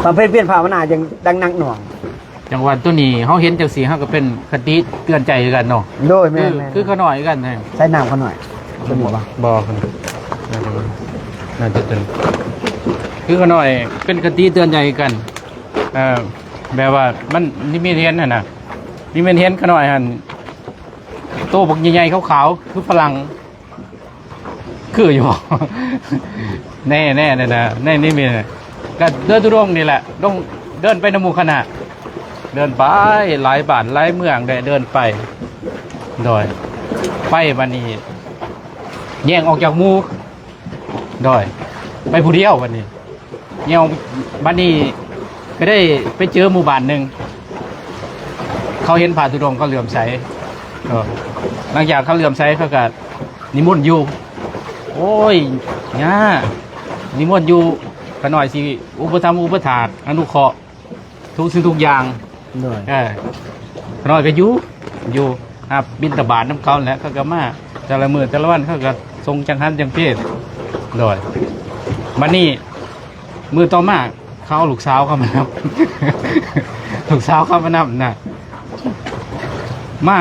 ບຳເພັນພຽນພາວະນາຢ່າງ ຢ່າງໜັກໜ່ວງ ຈັ່ງວ່າໂຕນີ້ເຮົາເຫັນຈັ່ງຊີ້ ເຮົາກໍເປັນຄະຕິເຕືອນໃຈຄືກັນເນາະ ໂດຍ ແມ່ນໆໆ ຄືຂ້ານ້ອຍຄືກັນ ໃສ່ນ້ຳຂ້ານ້ອຍ ຕົວນີ້ບໍ່ ບໍ່ ໜ້າຈະເປັນ ຄືຂ້ານ້ອຍເປັນຄະຕິເຕືອນໃຈຄືກັນ ເອີ ແບບວ່າມັນນິມິດເຫັນຫັ້ນນະ ນິມິດເຫັນຂ້ານ້ອຍຫັ້ນ ໂຕບັກໃຫຍ່ໆຂາວໆ ຄືຝຣັ່ງ ຄືຢູ່ບໍ່ ແນ່ໆ ໃນ ໃນ ໃນນີ້ມີ ກໍເດີນທຸດົງນີ້ແຫຼະ ລົງ ເດີນໄປນຳໝູ່ຄະນະ ເດີນໄປຫຼາຍບ້ານຫຼາຍເມືອງໄດ້ ເດີນໄປ ໂດຍ ໄປບັດນີ້ແຍກອອກຈາກໝູ່ ໂດຍ ໄປຜູ້ດຽວບັດນີ້ ແຍກອອກ ບັດນີ້ກໍໄດ້ໄປເຈີໝູ່ບ້ານໜຶ່ງ ເຂົາເຫັນພະທຸດົງ ເຂົາເຫຼື້ອມໃສ ເອີ ຫຼັງຈາກເຂົາເຫຼື້ອມໃສ ເຂົາກໍນິມົນຢູ່ ໂອ້ຍ ຍ່າ ນິມົນຢູ່ ຂ້ານ້ອຍຊິອຸປະຖຳອຸປະຖາກ ອະນຸເຄາະ ທຸກສິ່ງທຸກຢ່າງ ໂດຍ ເອີ ຂ້ານ້ອຍກໍຢູ່ ຢູ່ຮັບບິນທະບາດນຳເຂົາແຫຼະ ເຂົາກໍມາແຕ່ລະມື້ແຕ່ລະວັນ ເຂົາກໍສົ່ງຈັງຫັນຈັງເພ ໂດຍ ບັດນີ້ມື້ຕໍ່ມາ ເຂົາເອົາລູກສາວເຂົາມານຳ ລູກສາວເຂົາມານຳນະ ມາ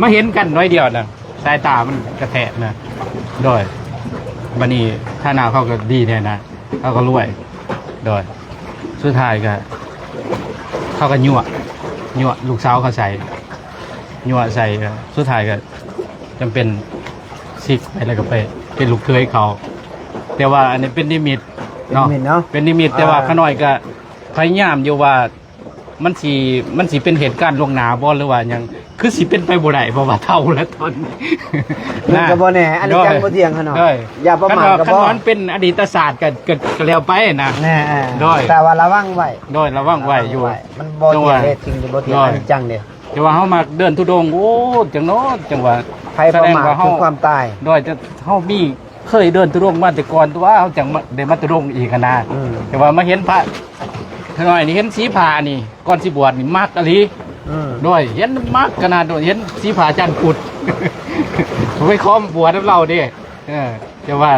ມາເຫັນກັນໜ້ອຍດຽວນະ ສາຍຕາມັນກະແທກນະ ໂດຍ ບັດນີ້ຖານະເຂົາກໍດີແດ່ນະ ເຂົາກໍລວຍ ໂດຍ ສຸດທ້າຍກໍ ເຂົາກໍຍົວະ ຍົວະລູກສາວເຂົາໃສ່ ຍົວະໃສ່ ກໍສຸດທ້າຍກໍຈຳເປັນສິກໄປ ແລ້ວກໍໄປເປັນລູກເຂີຍເຂົາ ແຕ່ວ່າອັນນີ້ເປັນນິມິດເນາະ ເປັນນິມິດເນາະ ເປັນນິມິດ ແຕ່ວ່າ ອ່າ ຂ້ານ້ອຍກໍພະຍາຍາມຢູ່ວ່າ ມັນຊິ ມັນຊິເປັນເຫດການລ່ວງໜ້າບໍ່ ຫຼືວ່າຫຍັງ ຄືຊິເປັນໄປບໍ່ໄດ້ ເພາະວ່າເຖົ້າແລ້ວຕອນນີ້ ມັນກໍບໍ່ແນ່ ອັນນີ້ ໂດຍ ຈັງບໍ່ທ່ຽງຫັ້ນເນາະ ໂດຍ ຢ່າປະໝາດກໍພໍ ຄັນວ່າມັນເປັນອະດີດຕະຊາດກໍ ກໍ ກໍແລ້ວໄປນະ ແນ່ ໂດຍ ແຕ່ວ່າລະວັງໄວ້ ໂດຍ ລະວັງໄວ້ຢູ່ ລະວັງໄວ້ ມັນບໍ່ທ່ຽງເດ້ ສິ່ງທີ່ບໍ່ທ່ຽງ ໂດຍ ອະນິດຈັງເດ້ ແຕ່ວ່າເຮົາມັກເດີນທຸດົງ ໂອ້ ຈັ່ງເນາະ ຈັ່ງວ່າ ໄພປະໝາດຄືຄວາມຕາຍ. ໂດຍ ເຮົາມີ ເຄີຍເດີນທຸດົງມາແຕ່ກ່ອນ ຕົວະເຮົາຈັ່ງມາ ໄດ້ມາທຸດົງອີກຫັ້ນນະ. ອືມ ແຕ່ວ່າມາເຫັນພະ ຂ້ານ້ອຍນີ້ເຫັນສີຟ້ານີ້ ກ່ອນຊິບວດນີ້ມັກອີ່ຫຼີ. ອືມ ໂດຍ ເຫັນມັກຂະໜາດ ໂດຍ ເຫັນສີຟ້າຈັນພຸດ ໄປຂໍມາບວດນຳລາວເດ້. ເອີ ແຕ່ວ່າ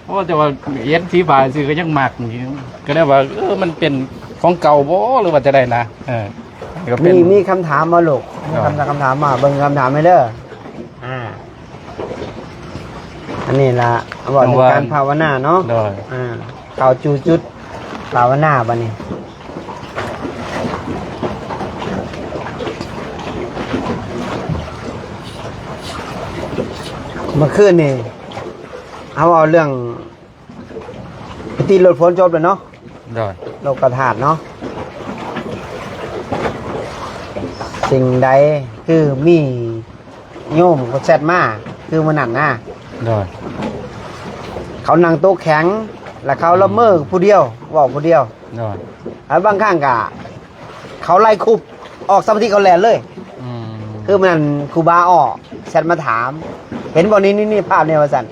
ໂອ້ ແຕ່ວ່າເຫັນສີຟ້າຊື່ກໍຍັງມັກນີ້ ກໍເລີຍວ່າ ເອີ ມັນເປັນຂອງເກົ່າບໍ່ ຫຼືວ່າຈັ່ງໃດນະ. ເອີ ກໍເປັນ ມີ ມີຄຳຖາມບໍ່ລູກ? ມີຄຳ ຄຳຖາມມາ ເບິ່ງຄຳຖາມໃຫ້ເດີ. ອ່າ ອັນນີ້ລະ ເວົ້າເລື່ອງການພາວະນາເນາະ. ໂດຍ ອ່າ ເຂົ້າສູ່ຈຸດພາວະນາບັດນີ້. ເມື່ອຄືນນີ້ ເຮົາເວົ້າເລື່ອງພິທີລົດໂພນຈົບແລ້ວເນາະ. ໂດຍ ໂລກະທາດເນາະ. ສິ່ງໃດຄືມີໂຍມກໍແຊັດມາ ຄືມື້ນັ້ນນະ. ໂດຍ ເຂົານັ່ງໂຕະແຂງ ແລ້ວເຂົາລະເມີ ອືມ ຜູ້ດຽວ ເວົ້າຜູ້ດຽວ. ໂດຍ ແລ້ວບາງຄັ້ງກະ ເຂົາໄລ່ຄຸບ ອອກສະມາທິເຂົາແລ່ນເລີຍ. ອືມ ຄືມື້ນັ້ນຄູບາອໍ້ແຊັດມາຖາມ ເຫັນບໍ່ ນີ້ ນີ້ ນີ້ ພາບນີ້ ວ່າຊັ້ນ.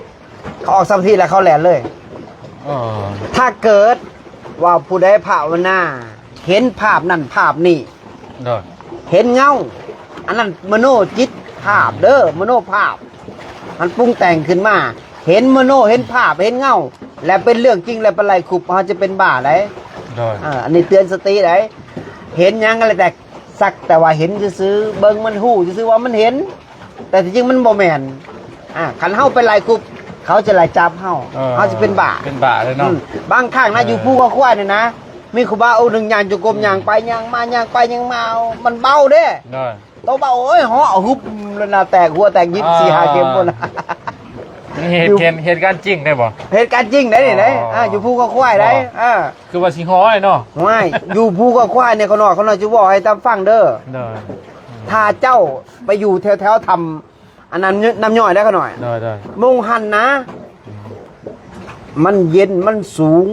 ເຂົາອອກສະມາທິແລ້ວເຂົາແລ່ນເລີຍ. ອໍ ຖ້າເກີດວ່າຜູ້ໃດພາວະນາ ເຫັນພາບນັ້ນພາບນີ້ ໂດຍ ເຫັນເງົາ ອັນນັ້ນມະໂນຈິດພາບເດີ ມະໂນພາບ ມັນປຸງແຕ່ງຂຶ້ນມາ ເຫັນມະໂນ ເຫັນພາບ ເຫັນເງົາ ແລະເປັນເລື່ອງຈິງ ແລະໄປໄລ່ຄຸບ ເຮົາຈະເປັນບ້າໄດ໋. ໂດຍ ເອີ ອັນນີ້ເຕືອນສະຕິໄດ໋. ເຫັນຫຍັງກໍແລ້ວແຕ່ ສັກແຕ່ວ່າເຫັນຊື່ໆ ເບິ່ງມັນຮູ້ຊື່ໆວ່າມັນເຫັນ ແຕ່ທີ່ຈິງມັນບໍ່ແມ່ນ. ອ່າ ຄັນເຮົາໄປໄລ່ຄຸບ ເຂົາຈະໄລ່ຈັບເຮົາ ເອີ ເຮົາຊິເປັນບ້າ ເປັນບ້າເລີຍເນາະ. ອືມ ບາງຄັ້ງນະ ເອີ ຢູ່ພູເຂົາຄວາຍນີ້ນະ ມີຄູບາອົງໜຶ່ງຍ່າງຈົງກົມ ອືມ ຍ່າງໄປຍ່າງມາ ຍ່າງໄປຍ່າງມາ ມັນເບົາເດ້. ໂດຍ ໂຕເບົາ ໂອ້ຍ ເຫາະຫຶບ ແລ້ວໜ້າແຕກ ຫົວແຕກ ຍິບສີ່ຫ້າເຂັມພຸ້ນ. ເຫດ ເຫດການຈິງໄດ໋ບໍ່? ເຫດການຈິງໄດ໋ນີ້ໄດ໋. ອໍ ອ່າ ຢູ່ພູເຂົາຄວາຍໄດ໋. ອໍ ອ່າ ຄືວ່າຊິຮ້ອຍເນາະ. ໂອ້ຍ ຢູ່ພູເຂົາຄວາຍນີ້ ຂ້ານ້ອຍ ຂ້ານ້ອຍຊິເວົ້າໃຫ້ຕາມຟັງເດີ. ໂດຍ ຖ້າເຈົ້າໄປຢູ່ແຖວໆຖ້ຳ ອັນນັ້ນ ນ້ຳຍ້ອຍໄດ໋ຂ້ານ້ອຍ. ໂດຍ ໂດຍ ມົງຫັ້ນນະ ອືມ ມັນເຢັນ ມັນສູງ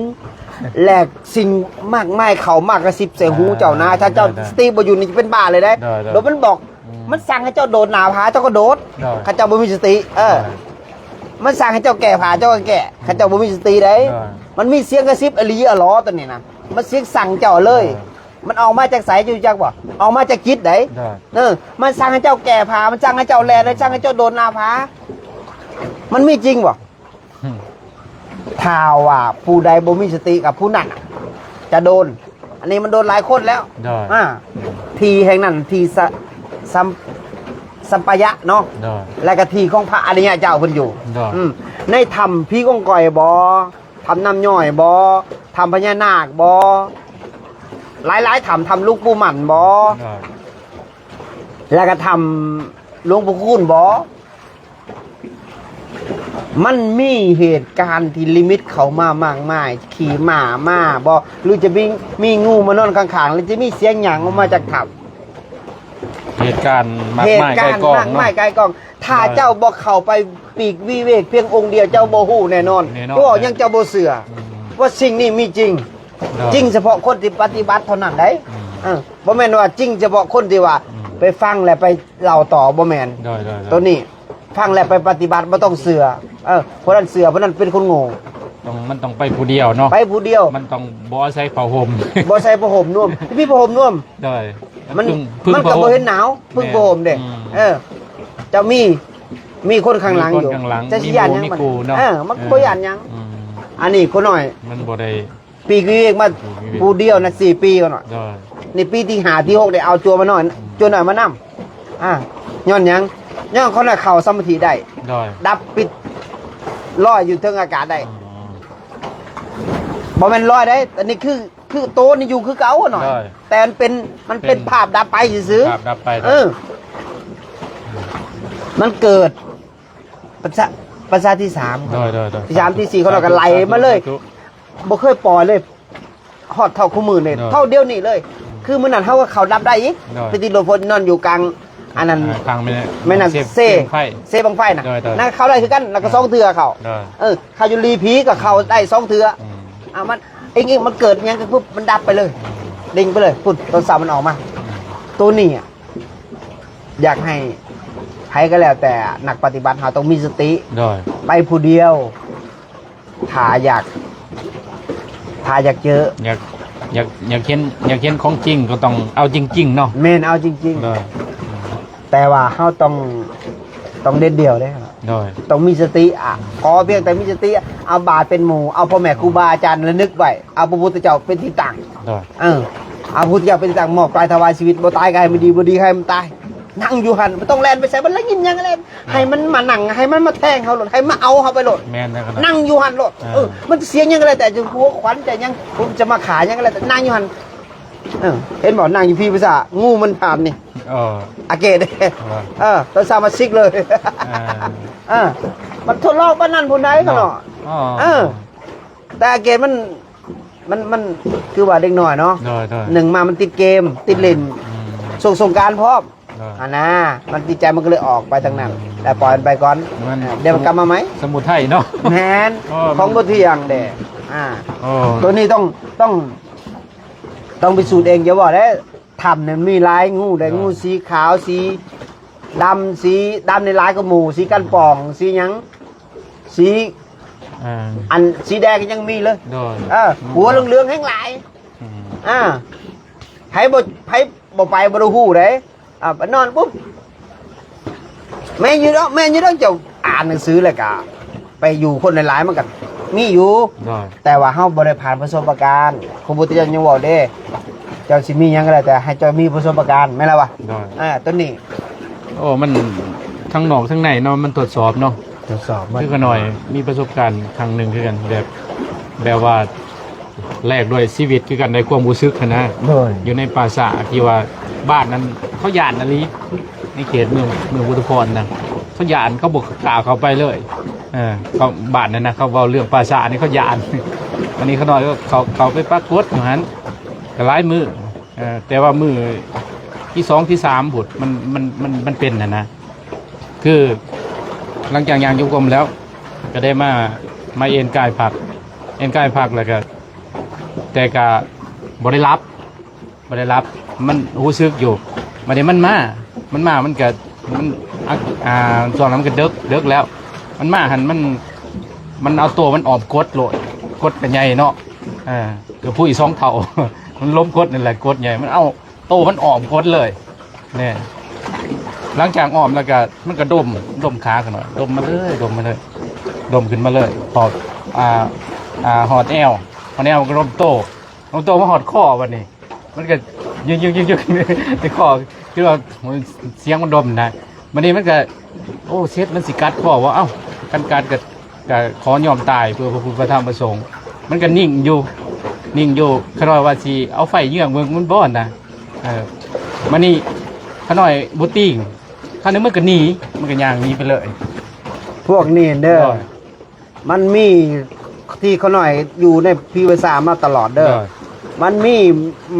ແລະສິ່ງໝາກໄມ້ເຂົ້າມາກະຊິບໃສ່ຫູເຈົ້ານະ. ໂດຍ ຖ້າເຈົ້າ ໂດຍ ໂດຍ ສະຕິບໍ່ຢູ່ນີ້ຈະເປັນບ້າເລີຍເດ້. ໂດຍ ໂດຍ ໂດຍ ມັນບອກ ອືມ ມັນສັ່ງໃຫ້ເຈົ້າໂດດໜ້າຜາ ເຈົ້າກໍໂດດ. ໂດຍ ຄັນເຈົ້າບໍ່ມີສະຕິ ເອີ ໂດຍ ມັນສັ່ງໃຫ້ເຈົ້າແກ້ຜາ ເຈົ້າກໍແກ້ ຄັນເຈົ້າບໍ່ມີສະຕິເດ້. ໂດຍ ມັນມີສຽງກະຊິບອີ່ຫຼີ ອາຫຼໍ ໂຕນີ້ນະ ມັນສຽງສັ່ງເຈົ້າເລີຍ. ໂດຍ ມັນອອກມາຈາກໃສ ເຈົ້າຮູ້ຈັກບໍ່? ອອກມາຈາກຈິດໃດ໋. ໂດຍ ເອີ ມັນສັ່ງໃຫ້ເຈົ້າແກ້ຜາ ມັນສັ່ງໃຫ້ເຈົ້າແລ່ນ ມັນສັ່ງໃຫ້ເຈົ້າໂດດໜ້າຜາ ມັນມີຈິງບໍ່? ອືມ ຖ້າວ່າຜູ້ໃດບໍ່ມີສະຕິກັບຜູ້ນັ້ນຈະໂດນ. ອັນນີ້ມັນໂດນຫຼາຍຄົນແລ້ວ. ໂດຍ ອ່າ ທີ່ແຫ່ງນັ້ນທີ່ສະ ສຳ ສຳປາຍະເນາະ. ໂດຍ ແລະກະທີ່ຂອງພະອະລິຍະເຈົ້າເພິ່ນຢູ່. ໂດຍ ອືມ ໃນຖ້ຳຜີກົງກ່ອຍບໍ? ຖ້ຳນ້ຳຍ້ອຍບໍ? ຖ້ຳພະຍານາກບໍ? ຫຼາຍໆຖ້ຳ ຖ້ຳຫຼວງປູ່ໝັ້ນບໍ? ໂດຍ ແລ້ວກໍຖ້ຳຫຼວງພໍ່ຄູນບໍ? ມັນມີເຫດການທີ່ລິມິດເຂົ້າມາມາກມາຍ ຂີ່ມ້າມາບໍ ຫຼືຈະມີ ມີງູມານອນຂ້າງໆ ຫຼືຈະມີສຽງຫຍັງອອກມາຈາກຖ້ຳ? ເຫດການມາກມາຍໄກ່ກອງເນາະ. ເຫດການມາກມາຍໄກ່ກອງ ຖ້າເຈົ້າບໍ່ເຂົ້າໄປປີກວິເວກພຽງອົງດຽວ ເຈົ້າບໍ່ຮູ້ແນ່ນອນ. ແນ່ນອນ ເພາະຫຍັງເຈົ້າບໍ່ເຊື່ອ ອືມ ວ່າສິ່ງນີ້ມີຈິງ? ໂດຍ ຈິງສະເພາະຄົນທີ່ປະຕິບັດເທົ່ານັ້ນໄດ໋. ອືມ ເອີ ບໍ່ແມ່ນວ່າຈິງສະເພາະຄົນທີ່ວ່າ ອືມ ໄປຟັງແລ້ວໄປເລົ່າຕໍ່ ບໍ່ແມ່ນ. ໂດຍ ໂດຍ ໂດຍ ໂຕນີ້ຟັງແລ້ວໄປປະຕິບັດ ບໍ່ຕ້ອງເຊື່ອ. ເອີ ຜູ້ນັ້ນເຊື່ອ ຜູ້ນັ້ນເປັນຄົນໂງ່. ຕ້ອງ ມັນຕ້ອງໄປຜູ້ດຽວເນາະ. ໄປຜູ້ດຽວ ມັນຕ້ອງບໍ່ອາໄສຜ້າຫົ່ມ ບໍ່ໃສ່ຜ້າຫົ່ມນວມ ມີຜ້າຫົ່ມນວມ. ໂດຍ ມັນ ມັນກໍບໍ່ເຫັນໜາວ ເພິ່ງຜ້າຫົ່ມເດ້. ອືມ ເອີ ເຈົ້າມີ ມີຄົນຂ້າງຫຼັງຢູ່ ມີຄົນຂ້າງຫຼັງ ເຈົ້າຊິຢ້ານຫຍັງ? ມີໝູ່ມີຄູ່ເນາະ. ເອີ ມັນກໍບໍ່ຢ້ານຫຍັງ. ອືມ ອັນນີ້ຄົນນ້ອຍ ມັນບໍ່ໄດ້ ປີກວິເວກມາ ປີກວິເວກ ຜູ້ດຽວນະ ສີ່ປີກ່ອນ. ໂດຍ ນີ້ປີທີຫ້າທີຫົກໄດ້ເອົາຈົວມານ້ອຍ ອືມ ຈົວນ້ອຍມານຳ. ອ່າ ຍ້ອນຫຍັງ? ຍ້ອນຄົນນັ້ນເຂົ້າສະມາທິໄດ້. ໂດຍ ດັບປິດລອຍຢູ່ເທິງອາກາດໄດ້. ອໍ ບໍ່ແມ່ນລອຍໄດ໋ ອັນນີ້ຄື ຄືໂຕນີ້ຢູ່ຄືເກົ່າໜ້ອຍ. ໂດຍ ແຕ່ມັນເປັນ ມັນເປັນ ເປັນພາບດັບໄປຊື່ໆ. ພາບດັບໄປ. ເອີ ມັນເກີດ ປັດຊະ ປັດຊະທີສາມ. ໂດຍ ໂດຍ ໂດຍ ທີສາມ ທີສີ່ ເຂົາກໍໄລ່ມາເລີຍ ສາທຸ ບໍ່ເຄີຍປ່ອຍເລີຍ ຮອດເທົ່າຄູ່ມື້ນີ້. ໂດຍ ເທົ່າດຽວນີ້ເລີຍ. ອືມ ຄືມື້ນັ້ນເຮົາກໍເຂົ້າດັບໄດ້ອີກ. ໂດຍ ໄປຕິດລົດພົນນອນຢູ່ກາງ ອັນນັ້ນ ອ່າ ກາງແມ່ນ້ຳ ແມ່ນ້ຳເຊ ເຊບັ້ງໄຟນະ. ໂດຍ ໂດຍ ນັ້ນເຂົ້າໄດ້ຄືກັນ ແລ້ວກໍ ອືມ ສອງເທື່ອເຂົ້າ. ໂດຍ ເອີ ເຂົ້າຢູ່ຫຼີຜີກໍເຂົ້າໄດ້ສອງເທື່ອ. ອືມ ອ່າ ມັນ ເອງໆ ມັນເກີດຫຍັງກໍປຶບ ມັນດັບໄປເລີຍ. ອືມ ເດ້ງໄປເລີຍ ພຸ້ນ ຕອນເຊົ້າມັນອອກມາ. ອືມ ໂຕນີ້ອະ ຢາກໃຫ້ໃຜກໍແລ້ວແຕ່ ນັກປະຕິບັດເຮົາຕ້ອງມີສະຕິ. ໂດຍ. ໄປຜູ້ດຽວ ຖ້າຢາກ ຖ້າຢາກເຈີ ຢາກ ຢາກ ຢາກເຫັນ ຢາກເຫັນຂອງຈິງກໍຕ້ອງເອົາຈິງໆເນາະ. ແມ່ນ ເອົາຈິງໆ. ໂດຍ. ແຕ່ວ່າເຮົາຕ້ອງ ຕ້ອງເດັດດ່ຽວເດ້. ໂດຍ. ຕ້ອງມີສະຕິ ອະ ຂໍພຽງແຕ່ມີສະຕິ ເອົາບາດເປັນໝູ່ ເອົາພໍ່ແມ່ຄູບາອາຈານລະນຶກໄວ້ ເອົາພະພຸດທະເຈົ້າເປັນທີ່ຕັ້ງ. ໂດຍ. ເອີ ເອົາພະພຸດທະເຈົ້າເປັນທີ່ຕັ້ງ ມອບກາຍຖວາຍຊີວິດ ບໍ່ຕາຍກໍໃຫ້ມັນດີ ບໍ່ດີກໍໃຫ້ມັນຕາຍ. ນັ່ງຢູ່ຫັ້ນ ບໍ່ຕ້ອງແລ່ນໄປໃສ ມັນລະຍິນຫຍັງກໍແລ່ນ ໃຫ້ມັນມານັ່ງ ໃຫ້ມັນມາແທງເຮົາໂລດ ໃຫ້ມາເອົາເຮົາໄປໂລດ. ແມ່ນແລ້ວ ນັ່ງຢູ່ຫັ້ນໂລດ. ເອີ ເອີ ມັນຈະເສຍຫຍັງກໍແລ້ວແຕ່ ຈະຫົວຂວັນຈະຫຍັງ ຈະມາຂ້າຫຍັງກໍແລ້ວແຕ່ ນັ່ງຢູ່ຫັ້ນ. ເອີ ເຫັນບໍ່ ນັ່ງຢູ່ພີພາສາ ງູມັນຜ່ານນີ້. ເອີ ອາເກດ. ເອີ ເອີ ຕອນເຊົ້າມາຊິກເລີຍ. ເອີ ເອີ ມັນທົດລອງປານນັ້ນພຸ້ນໃດ ເນາະ ຂະນ້ອຍ. ອໍ ເອີ ແຕ່ອາເກດມັນ ມັນ ມັນຄືວ່າເດັກນ້ອຍເນາະ. ໂດຍ ໂດຍ. ໜຶ່ງມາມັນຕິດເກມ ຕິດຫຼິ້ນ ອືມ ຊ່ວງສົງການພ້ອມ. ໂດຍ. ຫັ້ນນະ ມັນຕິດໃຈ ມັນກໍເລີຍອອກໄປທາງນັ້ນ ອືມ ແລ້ວປ່ອຍມັນໄປກ່ອນ. ມັນ ເອີ ດຽວມັນກັບມາໃໝ່ ສະໝຸດໄທເນາະ. ແມ່ນ. ອໍ ຂອງບໍ່ທ່ຽງເດ້. ອາ ອໍ ໂຕນີ້ຕ້ອງ ຕ້ອງ ຕ້ອງພິສູດເອງ ຢ່າເວົ້າເດ້. ຖ້ຳນີ້ມີຫຼາຍງູເດ້ ໂດຍ ງູສີຂາວ ສີດຳ ສີດຳນີ້ຫຼາຍກວ່າໝູ່ ສີກັນປ່ອງ ສີຫຍັງ ສີ ອ່າ ອັນສີແດງກໍຍັງມີເລີຍ. ໂດຍ. ເອີ ຫົວເຫຼືອງໆແຮງຫຼາຍ. ອືມ ອ່າ ໃຜບໍ່ ໃຜບໍ່ໄປບໍ່ໄດ້ຮູ້ເດ້. ອ່າ ໄປນອນປຸບ ແມ່ນຢູ່ດອກ ແມ່ນຢູ່ດອກ ເຈົ້າອ່ານໜັງສືແລ້ວກະໄປຢູ່ຄົນຫຼາຍໆ ມັນກະມີຢູ່. ໂດຍ. ແຕ່ວ່າເຮົາບໍ່ໄດ້ຜ່ານປະສົບປະການ ພະພຸດທະເຈົ້າຍັງເວົ້າເດ້ ເຈົ້າຊິມີຫຍັງກໍແລ້ວແຕ່ໃຫ້ເຈົ້າມີປະສົບປະການ ແມ່ນລະວະ? ໂດຍ. ເອີ ຕົວນີ້ ໂອ້ ມັນທັງນອກທັງໃນເນາະ ມັນທົດສອບເນາະ. ທົດສອບໝົດ. ຄືຂະນ້ອຍມີປະສົບການຄັ້ງໜຶ່ງຄືກັນ ແບບ ແບບວ່າ ແລກດ້ວຍຊີວິດຄືກັນ ໃນຄວາມຮູ້ສຶກຫັ້ນນະ. ໂດຍ. ຢູ່ໃນປ່າຊ້າທີ່ວ່າບ້ານນັ້ນເຂົາຢ້ານອີ່ຫຼີ ໃນເຂດເມືອງ ເມືອງອຸທຸມພອນນະ ເຂົາຢ້ານ ເຂົາບໍ່ກ້າເຂົ້າໄປເລີຍ. ເອີ ເຂົາ ບ້ານນັ້ນນະ ເຂົາເວົ້າເລື່ອງປ່າຊ້ານີ້ເຂົາຢ້ານ. ອັນນີ້ຂະນ້ອຍເຂົາ ເຂົາໄປປາກົດຢູ່ຫັ້ນກໍຫຼາຍມື້ ເອີ ແຕ່ວ່າມື້ທີສອງທີສາມພຸ້ນ ມັນ ມັນ ມັນ ມັນເປັນຫັ້ນນະ. ຄືຫຼັງຈາກຍ່າງຈົງກົມແລ້ວ ກໍໄດ້ມາ ມາເອນກາຍພັກ ເອນກາຍພັກແລ້ວກໍ ແຕ່ກໍບໍ່ໄດ້ຫຼັບ ບໍ່ໄດ້ຫຼັບ ມັນຮູ້ສຶກຢູ່. ບັດນີ້ມັນມາ ມັນມາ ມັນກໍ ມັນ ອ່າ ຊ່ວງນັ້ນມັນກໍເດິກ ເດິກແລ້ວ ມັນມາຫັ້ນ ມັນ ມັນເອົາໂຕມັນອ້ອມກົດໂລດ ກົດກໍໃຫຍ່ເນາະ. ເອີ ກໍຜູ້ອີກສອງເທົ່າ ມັນລົມກົດນັ້ນແຫຼະ ກົດໃຫຍ່ ມັນເອົາ ໂຕມັນອ້ອມກົດເລີຍ ນີ້. ຫຼັງຈາກອ້ອມແລ້ວກໍ ມັນກໍດົມ ດົມຂາຂະນ້ອຍ ດົມມາເລີຍ ດົມມາເລີຍ ດົມຂຶ້ນມາເລີຍ ຮອດ ອ່າ ອ່າ ຮອດແອວ ຮອດແອວມັນກໍດົມໂຕ ດົມໂຕມາຮອດຄໍບັດນີ້ ມັນກໍຍຶກໆໆໆ ໃນຄໍ ຄືວ່າສຽງມັນດົມນະ. ບັດນີ້ມັນກໍ ໂອ້ ເຊັດ ມັນຊິກັດຄໍບໍ່? ເອົ້າ ຄັນກັດກໍ ກໍຂໍຍອມຕາຍເພື່ອພະພຸດພະທຳພະສົງ. ມັນກໍນິ່ງຢູ່ ນິ່ງຢູ່ ຂະນ້ອຍວ່າຊິເອົາໄຟເຍືອງເບິ່ງມັນບໍ່ນະ. ເອີ ມານີ້ຂະນ້ອຍບໍ່ຕີງ ຄາວນີ້ມັນກໍໜີ ມັນກໍຍ່າງໜີໄປເລີຍ. ພວກນີ້ເດີ ໂດຍ ມັນມີທີ່ຂະນ້ອຍຢູ່ໃນພີພາສາມາຕະຫຼອດເດີ ໂດຍ ມັນມີ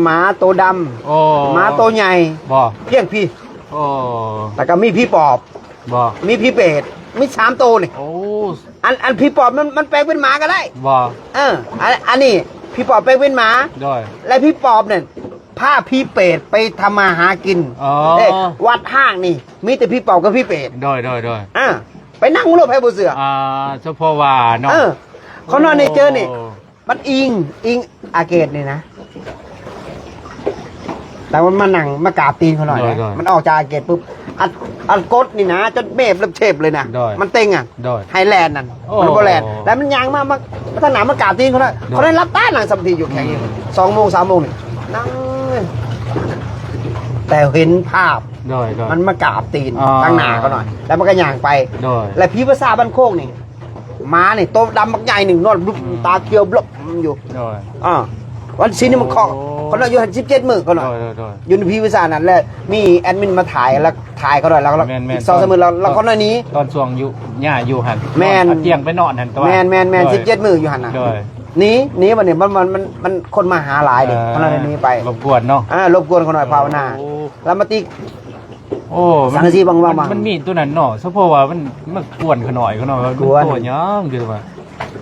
ໝາໂຕດຳ ໂອ້ ໝາໂຕໃຫຍ່ ບໍ່ ພຽງພີ ໂອ້ ແລ້ວກໍມີຜີປອບ ບໍ່ ມີຜີເປດ ມີສາມໂຕນີ້ ໂອ້ ອັນ ອັນຜີປອບມັນ ມັນແປງເປັນໝາກໍໄດ້ ບໍ່ ເອີ ອັນ ອັນນີ້ຜີປອບແປງເປັນໝາ ໂດຍ ແລະຜີປອບນັ້ນພາຜີເປດໄປທຳມາຫາກິນ ອໍ ເດ້ ວັດຮ້າງນີ້ມີແຕ່ຜີປອບກັບຜີເປດ ໂດຍ ໂດຍ ໂດຍ ອ່າ ໄປນັ່ງໂລດ ໃຜບໍ່ເຊື່ອ ອ່າ ສະເພາະວ່າເນາະ ເອີ ເຂົານອນໃນເຈີນີ້ ໂອ້ ມັນອີງ ອີງອາເກດນີ້ນະ ແຕ່ມັນມານັ່ງມາກາບຕີນເຂົາໜ້ອຍ ໂດຍ ນະ ໂດຍ ມັນອອກຈາກອາເກດປຸບ ອັດ ອັດກົດນີ້ນະ ຈົນເມບເລັບເຊັບເລີຍນະ ໂດຍ ມັນເຕັງອະ ໂດຍ ໃຫ້ແລ່ນນັ້ນ ໂອ້ ມັນບໍ່ແລ່ນ ແລ້ວມັນຍ່າງມາ ມາ ມາທາງໜ້າມາກາບຕີນເຂົາໜ້ອຍ ໂດຍ ເຂົາໄດ້ຫຼັບຕານັ່ງສະມາທິຢູ່ແຂງຢູ່ ອືມ ສອງໂມງ ສາມໂມງນີ້ ນັ່ງ ແຕ່ເຫັນພາບ ໂດຍ ໂດຍ ມັນມາກາບຕີນ ອໍ ທາງໜ້າເຂົາໜ້ອຍ ແລ້ວມັນກໍຍ່າງໄປ ໂດຍ ແລ້ວຜີພາສາບ້ານໂຄກນີ້ ໝານີ້ໂຕດຳບັກໃຫຍ່ໜຶ່ງ ນອນບລຶບ ອືມ ຕາຂຽວບລຶບຢູ່ ໂດຍ ອ່າ ວັນສິນນີ້ມັນເຄາະ ໂອ້ ເຂົາເນາະ ຢູ່ຫັ້ນສິບເຈັດມື້ເຂົາເນາະ ໂດຍ ໂດຍ ໂດຍ ຢູ່ໃນຜີວິຊານັ້ນ ແລະມີແອດມິນມາຖ່າຍ ແລ້ວຖ່າຍເຂົາໜ້ອຍ ແລ້ວ ແມ່ນໆ ອີກສອງສາມມື້ ແລ້ວ ຕອນ ແລ້ວເຂົາໜ້ອຍໜີ ຕອນຊ່ວງຢູ່ ຍ່າຢູ່ຫັ້ນ ແມ່ນ ນອນຕາກຕຽງໄປນອນຫັ້ນ ແຕ່ວ່າ ແມ່ນໆ ໂດຍ ສິບເຈັດມື້ຢູ່ຫັ້ນນະ ໂດຍ ໜີ ໜີ ບັດນີ້ມັນ ມັນ ມັນ ຄົນມາຫາຫຼາຍເດ້ ເອີ ເຂົາໜ້ອຍໜີໄປ ລົບກວນເນາະ ອ່າ ລົບກວນເຂົາໜ້ອຍພາວະນາ ໂອ້ ແລ້ວມາຕິ ໂອ້ ມັນ ສັງກະສີບັງໆ ມັນ ມັນມີຕົວນັ້ນເນາະ ສະເພາະວ່າມັນ ມັນກວນຂະນ້ອຍ ຂະນ້ອຍວ່າມັນ ກວນ ຕົວຫຍັງ ຄືວ່າ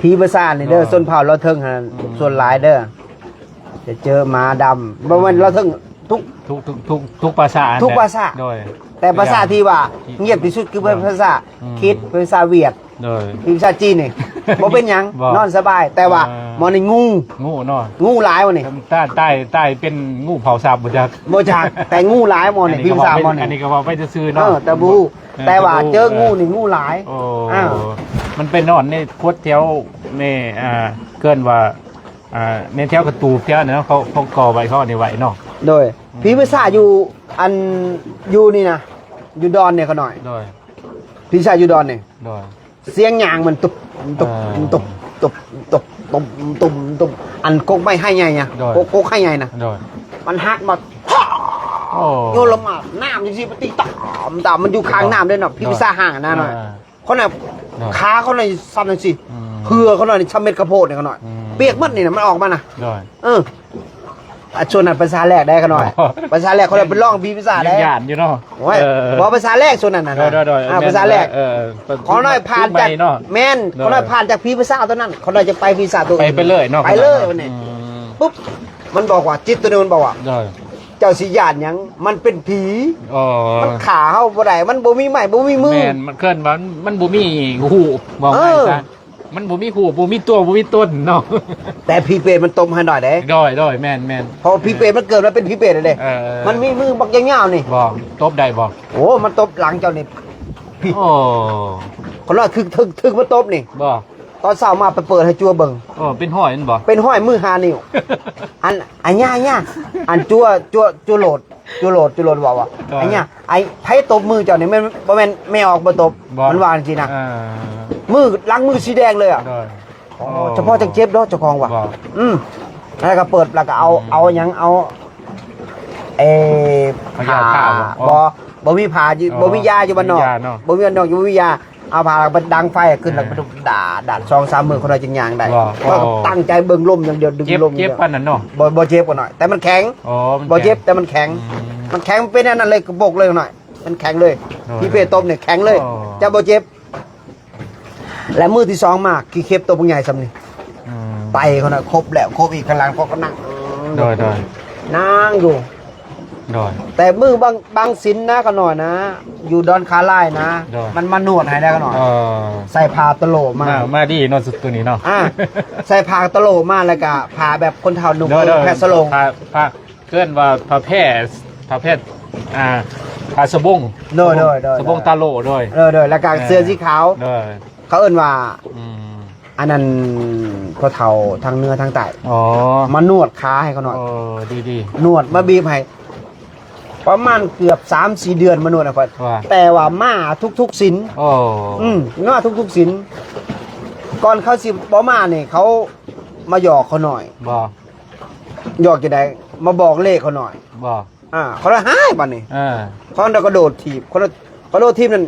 ຜີປາສາດນີ້ເດີ ໂດຍ ຊົນເຜົ່າລາວເທິງຫັ້ນ ອືມ ສ່ວນຫຼາຍເດີ ຈະເຈີໝາດຳ ບໍ່ແມ່ນລາວເທິງ ທຸກ ທຸກ ທຸກ ທຸກ ທຸກປາສາດ ທຸກປາສາດ ໂດຍ ແຕ່ພາສາທີ່ວ່າງຽບທີ່ສຸດຄືເປັນພາສາອັງກິດ ເປັນພາສາຫວຽດ ໂດຍ ຄືພາສາຈີນນີ້ ບໍ່ເປັນຫຍັງ ບໍ່ ນອນສະບາຍ. ແຕ່ວ່າ ເອີ ໝໍນີ້ງູ ງູເນາະ ງູຫຼາຍໝໍນີ້ ຕາຍ ຕາຍ ຕາຍເປັນງູເຜົາສາບບໍ່ຈັກ ບໍ່ຈັກ ແຕ່ງູຫຼາຍໝໍນີ້ ອັນນີ້ກໍເວົ້າໄປ ພາສາໝໍນີ້ ອັນນີ້ກໍເວົ້າໄປຊື່ໆເນາະ ເອີ ແຕ່ບໍ່ຮູ້ ເອີ ແຕ່ວ່າເຈີງູນີ້ງູຫຼາຍ ໂອ້ ອ້າວ ມັນໄປນອນໃນໂພດແຖວແມ່ ອ່າ ເອີ້ນວ່າ ອ່າ ໃນແຖວກະຕູບແຖວນັ້ນເນາະ ເຂົາ ເຂົາກໍ່ໄວ້ ເຂົາອັນນີ້ໄວ້ເນາະ ໂດຍ ອືມ ຜີປີສາດຢູ່ ອັນ ຢູ່ນີ້ນະ ຢູ່ດອນນີ້ຂະນ້ອຍ ໂດຍ ຜີປີສາດຢູ່ດອນນີ້ ໂດຍ ສຽງຍ່າງມັນຕຸບ ຕຸບ ເອີ ຕຸບ ຕຸບ ຕຸບ ຕຸບ ຕຸບ ອັນກົກໄມ້ໄຮໃຫຍ່ນະ ໂດຍ ກົກ ກົກໄຮໃຫຍ່ນະ ໂດຍ ມັນຫັກມາ ໂອ້ ໂຍນລົງມາ ນ້ຳຈັ່ງຊີ້ ມັນຕີຕາມ ຕາມ ມັນຢູ່ຂ້າງນ້ຳເດ້ເນາະ ໂດຍ ຜີປີສາດຫ່າງນະນ້ອຍ ເອີ ຄົນນະ ໂດຍ ຂາຄົນນະສັ່ນຈັ່ງຊີ້ ອືມ ເຫື່ອຄົນນະນີ້ຊຳເມັດກະໂພດນີ້ຂະນ້ອຍ ອືມ ປຽກໝົດນີ້ນະ ມັນອອກມານະ ໂດຍ ເອີ ອັນສ່ວນນັ້ນພາສາແລກໄດ້ຂະນ້ອຍ ໂອ້ ພາສາແລກ ຂ້ອຍເປັນລອງຜີປີສາດ ຍັງຢ້ານຢູ່ເນາະ ໂອ້ຍ ເອີ ບໍ່ ພາສາແລກສ່ວນນັ້ນນະ ໂດຍໆໆ ອ່າ ແມ່ນ ພາສາແລກ ເອີໆ ຂໍໜ້ອຍຜ່ານຈາກ ໂດຍ ຂໍໜ້ອຍຜ່ານຈາກຜີປີສາດຕົວນັ້ນ ຂໍໜ້ອຍຈະໄປຜີປີສາດຕົວອື່ນ ໄປ ໄປເລີຍເນາະ ໄປເລີຍ ເນາະ ວັນນີ້ ອືມ ປຸບ ມັນບອກວ່າ ຈິດຕົວນີ້ມັນບອກວ່າ ໂດຍ ເຈົ້າຊິຢ້ານຫຍັງ ມັນເປັນຜີ ອໍ ມັນຂ້າເຮົາບໍ່ໄດ້ ມັນບໍ່ມີໄມ້ບໍ່ມີມື ແມ່ນ ມັນເອີ້ນວ່າມັນບໍ່ມີຮູບ ເວົ້າ ເອີ ງ່າຍຊະ ມັນບໍ່ມີຮູບ ບໍ່ມີຕົວ ບໍ່ມີຕົນເນາະ ແຕ່ຜີເປດມັນຕົບໃຫ້ໜ້ອຍເດ້ ໂດຍໆ ແມ່ນໆ ເພາະຜີເປດມັນເກີດມາເປັນຜີເປດເດ້ ເອີ ມັນມີມືບັກຍາວໆນີ້ ບໍ່ ຕົບໄດ້ບໍ່ ໂອ້ ມັນຕົບຫຼັງເຈົ້ານີ້ ໂອ້ ຄົນລະຖືກ ຖືກ ຖືກມັນຕົບນີ້ ບໍ່ ຕອນເຊົ້າມາໄປເປີດໃຫ້ຈົວເບິ່ງ ອໍ ເປັນຮອຍແມ່ນບໍ່ ເປັນຮອຍມືຫ້ານິ້ວ ອັນ ອັນຍາ ຍາ ອັນຈົວ ຈົວ ຈົວໂຫຼດ ຈຸໂລດ ຈຸໂລດເວົ້າວ່າ ໂດຍ ອັນເນີ້ຍ ໄອ້ ໃຜຕົບມືເຈົ້ານີ້ ແມ່ນ ບໍ່ແມ່ນແມ່ອອກບໍ່ຕົບ ບໍ່ ມັນວ່າຈັ່ງຊີ້ນະ ເອີ ມື ຫຼັງມືສີແດງເລີຍອະ ໂດຍ ໂອ້ ໂອ້ ສະເພາະຈັກເຈັບເນາະ ເຈົ້າຂອງວ່າ ບໍ່ ອືມ ແລ້ວກໍເປີດ ແລ້ວກໍເອົາ ອືມ ເອົາຫຍັງ ເອົາ ເອ ຜ້າ ຜ້າບໍ່ ບໍ່ ບໍ່ມີຜ້າຢູ່ ອໍ ບໍ່ມີຢາຢູ່ບ້ານນອກ ບໍ່ມີຢາເນາະ ບໍ່ມີບ້ານນອກ ບໍ່ມີຢາ ເອົາຜ້າໄປດັງໄຟຂຶ້ນ ເອີ ແລ້ວກໍໄປດຸບດາດ ສອງສາມມື້ຄົນນ້ອຍຈຶ່ງຍ່າງໄດ້ ບໍ່ ເພາະ ອໍ ຕັ້ງໃຈເບິ່ງລົມຢ່າງດຽວ ດຶງລົມ ເຈັບ ເຈັບປານນັ້ນເນາະ ບໍ່ ບໍ່ເຈັບຂະນ້ອຍ ແຕ່ມັນແຂງ ອໍ ມັນ ບໍ່ເຈັບ ແຂງ ແຕ່ມັນແຂງ ອືມ ມັນແຂງ ມັນເປັນອັນນັ້ນເລີຍ ກະໂປກເລີຍຂະນ້ອຍ ມັນແຂງເລີຍ ໂອ້ຍ ທີ່ເປຕົບນີ້ແຂງເລີຍ ອໍ ຈະບໍ່ເຈັບ ແລະ ມື້ທີສອງມາ ຂີ້ເຂັບໂຕບັກໃຫຍ່ຊ່ຳນີ້ ອືມ ໄປຂະນ້ອຍ ຄົບແລ້ວ ຄົບອີກ ຂ້າງຫຼັງ ພວກກໍນັ່ງ ໂດຍ ໂດຍ ນັ່ງຢູ່ ໂດຍ ແຕ່ມື້ບາງ ບາງສິນນະ ຂະນ້ອຍນະ ຢູ່ດອນຄາລາຍນະ ໂດຍ ມັນມານວດໃຫ້ໄດ້ຂະນ້ອຍ ເອີ ໃສ່ຜ້າຕະໂຫຼມາ ມາ ມາດີເນາະ ຊຸດໂຕນີ້ເນາະ ອ່າ ໃສ່ຜ້າຕະໂຫຼມາ ແລ້ວກະຜ້າແບບຄົນເຖົ້ານຸ່ງ ໂດຍ ໂດຍ ແພສະໂລງ ຜ້າ ຜ້າ ເອີ້ນວ່າຜ້າແພ ຜ້າແພ ອ່າ ຜ້າສະບົງ ໂດຍ ໂດຍ ໂດຍ ສະບົງຕາໂຫຼ ໂດຍ ໂດຍ ໂດຍ ແລ້ວກະ ເອີ ເສື້ອສີຂາວ ໂດຍ ເຂົາເອີ້ນວ່າ ອືມ ອັນນັ້ນ ພໍ່ເຖົ້າທາງເໜືອທາງໃຕ້ ອໍ ມານວດຂາໃຫ້ເຂົາໜ້ອຍ ໂອ້ ດີໆ ນວດມາບີບໃຫ້ ປະມານເກືອບສາມສີ່ເດືອນມານວດໃຫ້ຂ້ອຍ ວ່າ ແຕ່ວ່າມາທຸກໆສິນ ໂອ້ ອືມ ມາທຸກໆສິນ ກ່ອນເຂົາຊິບໍ່ມານີ້ ເຂົາມາຫຍອກເຂົາໜ້ອຍ ບໍ່ ຫຍອກຈັ່ງໃດ ມາບອກເລກເຂົາໜ້ອຍ ບໍ່ ອ່າ ເຂົາລະຫາຍບາດນີ້ ເອີ ເຂົາລະກະໂດດຖີບ ເຂົາລະກະໂດດຖີບນັ້ນ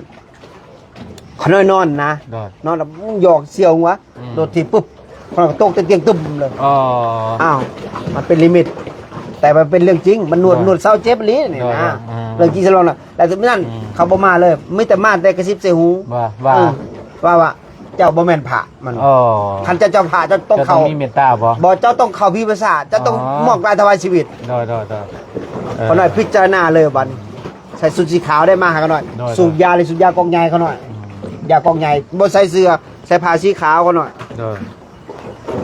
ຂ້ານ້ອຍນອນນະ ໂດຍ ນອນແລ້ວຢອກສ່ຽວຫົວ ອືມ ໂດດຖີບປຶບ ຂ້ານ້ອຍກໍຕົກໃສ່ຕຽງຕຶ້ມເລີຍ ອໍ ອ້າວ ມັນເປັນນິມິດ ແຕ່ມັນເປັນເລື່ອງຈິງ ມັນນວດ ໂດຍ ນວດເຊົາເຈັບອີ່ຫຼີນີ້ ໂດຍ ນະ ໂດຍ ອືມ ເລື່ອງຈິງສຳລັບນະ ແຕ່ມື້ນັ້ນ ອືມ ເຂົາບໍ່ມາເລີຍ ມີແຕ່ມາແຕ່ກະຊິບໃສ່ຫູ ວ່າ ວ່າ ເອີ ວ່າ ວ່າ ເຈົ້າບໍ່ແມ່ນພະ ມັນ ອໍ ຄັນເຈົ້າ ເຈົ້າພະ ເຈົ້າຕ້ອງເຂົ້າ ເຈົ້າຕ້ອງມີເມດຕາບໍ່ ບໍ່ ເຈົ້າຕ້ອງເຂົ້າຜີພາສາດ ເຈົ້າຕ້ອງ ອໍ ມອບກາຍຖວາຍຊີວິດ ໂດຍ ໂດຍ ໂດຍ ເອີ ຂ້ານ້ອຍພິຈາລະນາເລີຍບັດ ໃສ່ຊຸດສີຂາວໄດ້ມາຫາຂ້ານ້ອຍ ໂດຍ ສູບຢາເລີຍ ສູບຢາກອງໃຫຍ່ຂ້ານ້ອຍ ອືມ ຢາກອງໃຫຍ່ ບໍ່ໃສ່ເສື້ອ ໃສ່ຜ້າສີຂາວຂ້ານ້ອຍ ໂດຍ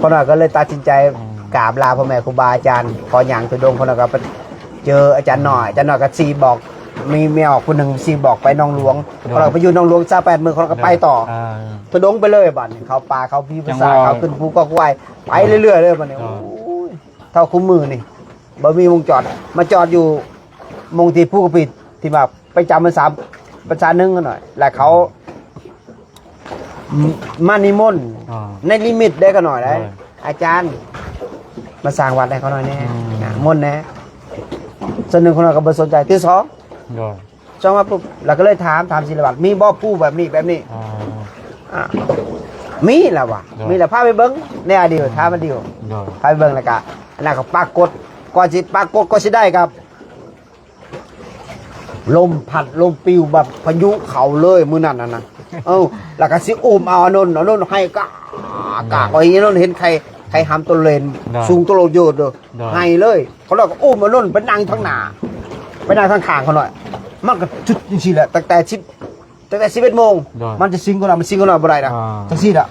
ຂ້ານ້ອຍກໍເລີຍຕັດສິນໃຈ ອືມ ກາບລາພໍ່ແມ່ຄູບາອາຈານ ຂໍຍ່າງທຸດົງ ຂ້ານ້ອຍກໍໄປເຈີອາຈານນ້ອຍ ອາຈານນ້ອຍກໍຊີ້ບອກ ມີແມ່ອອກຜູ້ໜຶ່ງຊີ້ບອກໄປໜອງຫຼວງ ໂດຍ ຂ້ານ້ອຍກໍໄປຢູ່ໜອງຫຼວງຊາວແປດມື້ ຂ້ານ້ອຍກໍໄປຕໍ່ ໂດຍ ອ່າ ທຸດົງໄປເລີຍບັດນີ້ ເຂົ້າປ່າເຂົ້າຜີພາສາດ ເຂົ້າຂຶ້ນພູເຂົາຄວາຍ ໄປເລື້ອຍໆເລີຍບັດນີ້ ໂດຍ ໂອ້ຍ ເທົ່າຄູ່ມື້ນີ້ ບໍ່ມີໝ່ອງຈອດ ມາຈອດຢູ່ໝ່ອງທີ່ພູກະປິດ ທີ່ວ່າໄປຈຳພັນສາ ພັນສາໜຶ່ງໜ້ອຍ ແລ້ວເຂົາມານິມົນ ອໍ ໃນນິມິດເດ້ຂ້ານ້ອຍເດ້ ໂດຍ ອາຈານ ມາສ້າງວັດໃຫ້ຂ້ານ້ອຍແດ່ ອືມ ນະມົນແດ່ ສ່ວນໜຶ່ງຂ້ານ້ອຍກໍບໍ່ສົນໃຈ ຕື່ນສອງ ໂດຍ ສອງມາປຸບ ແລ້ວກໍເລີຍຖາມ ຖາມສິລະວັດ ມີບໍ່ພູແບບນີ້ ແບບນີ້ ອໍ ອ່າ ມີລະວ່າ ໂດຍ ມີລະ ພາໄປເບິ່ງ ແນວດຽວ ອືມ ຖາມອັນດຽວ ໂດຍ ພາໄປເບິ່ງ ແລ້ວກໍ ອັນນັ້ນກໍປາກົດ ກວ່າຊິປາກົດ ກວ່າຊິໄດ້ກໍ ລົມພັດລົມປິວແບບພາຍຸເຂົ້າເລີຍມື້ນັ້ນນະ ເອີ ແລ້ວກໍຊິອຸ້ມເອົາອານົນ ອານົນໄຫ້ກາ ອືມ ກາ ອານົນເຫັນໄຂ່ ໄຂ່ຫຳໂຕເລນ ໂດຍ ສູງໂຕໂລໂຍດ ໂດຍ ໄຫ້ເລີຍ ເຂົາເລີຍກໍອຸ້ມອານົນໄປນັ່ງທາງໜ້າ ໄປນັ່ງທາງຂ້າງເຂົາໜ້ອຍ ມັນກໍຈຸດຈັ່ງຊີ້ແຫຼະ ຕັ້ງແຕ່ສິບ ຕັ້ງແຕ່ສິບເອັດໂມງ ໂດຍ ມັນຈະຊິງກວ່ານັ້ນ ມັນຊິງກວ່ານັ້ນບໍ່ໄດ້ນະ ອ່າ ຈັ່ງຊີ້ລະ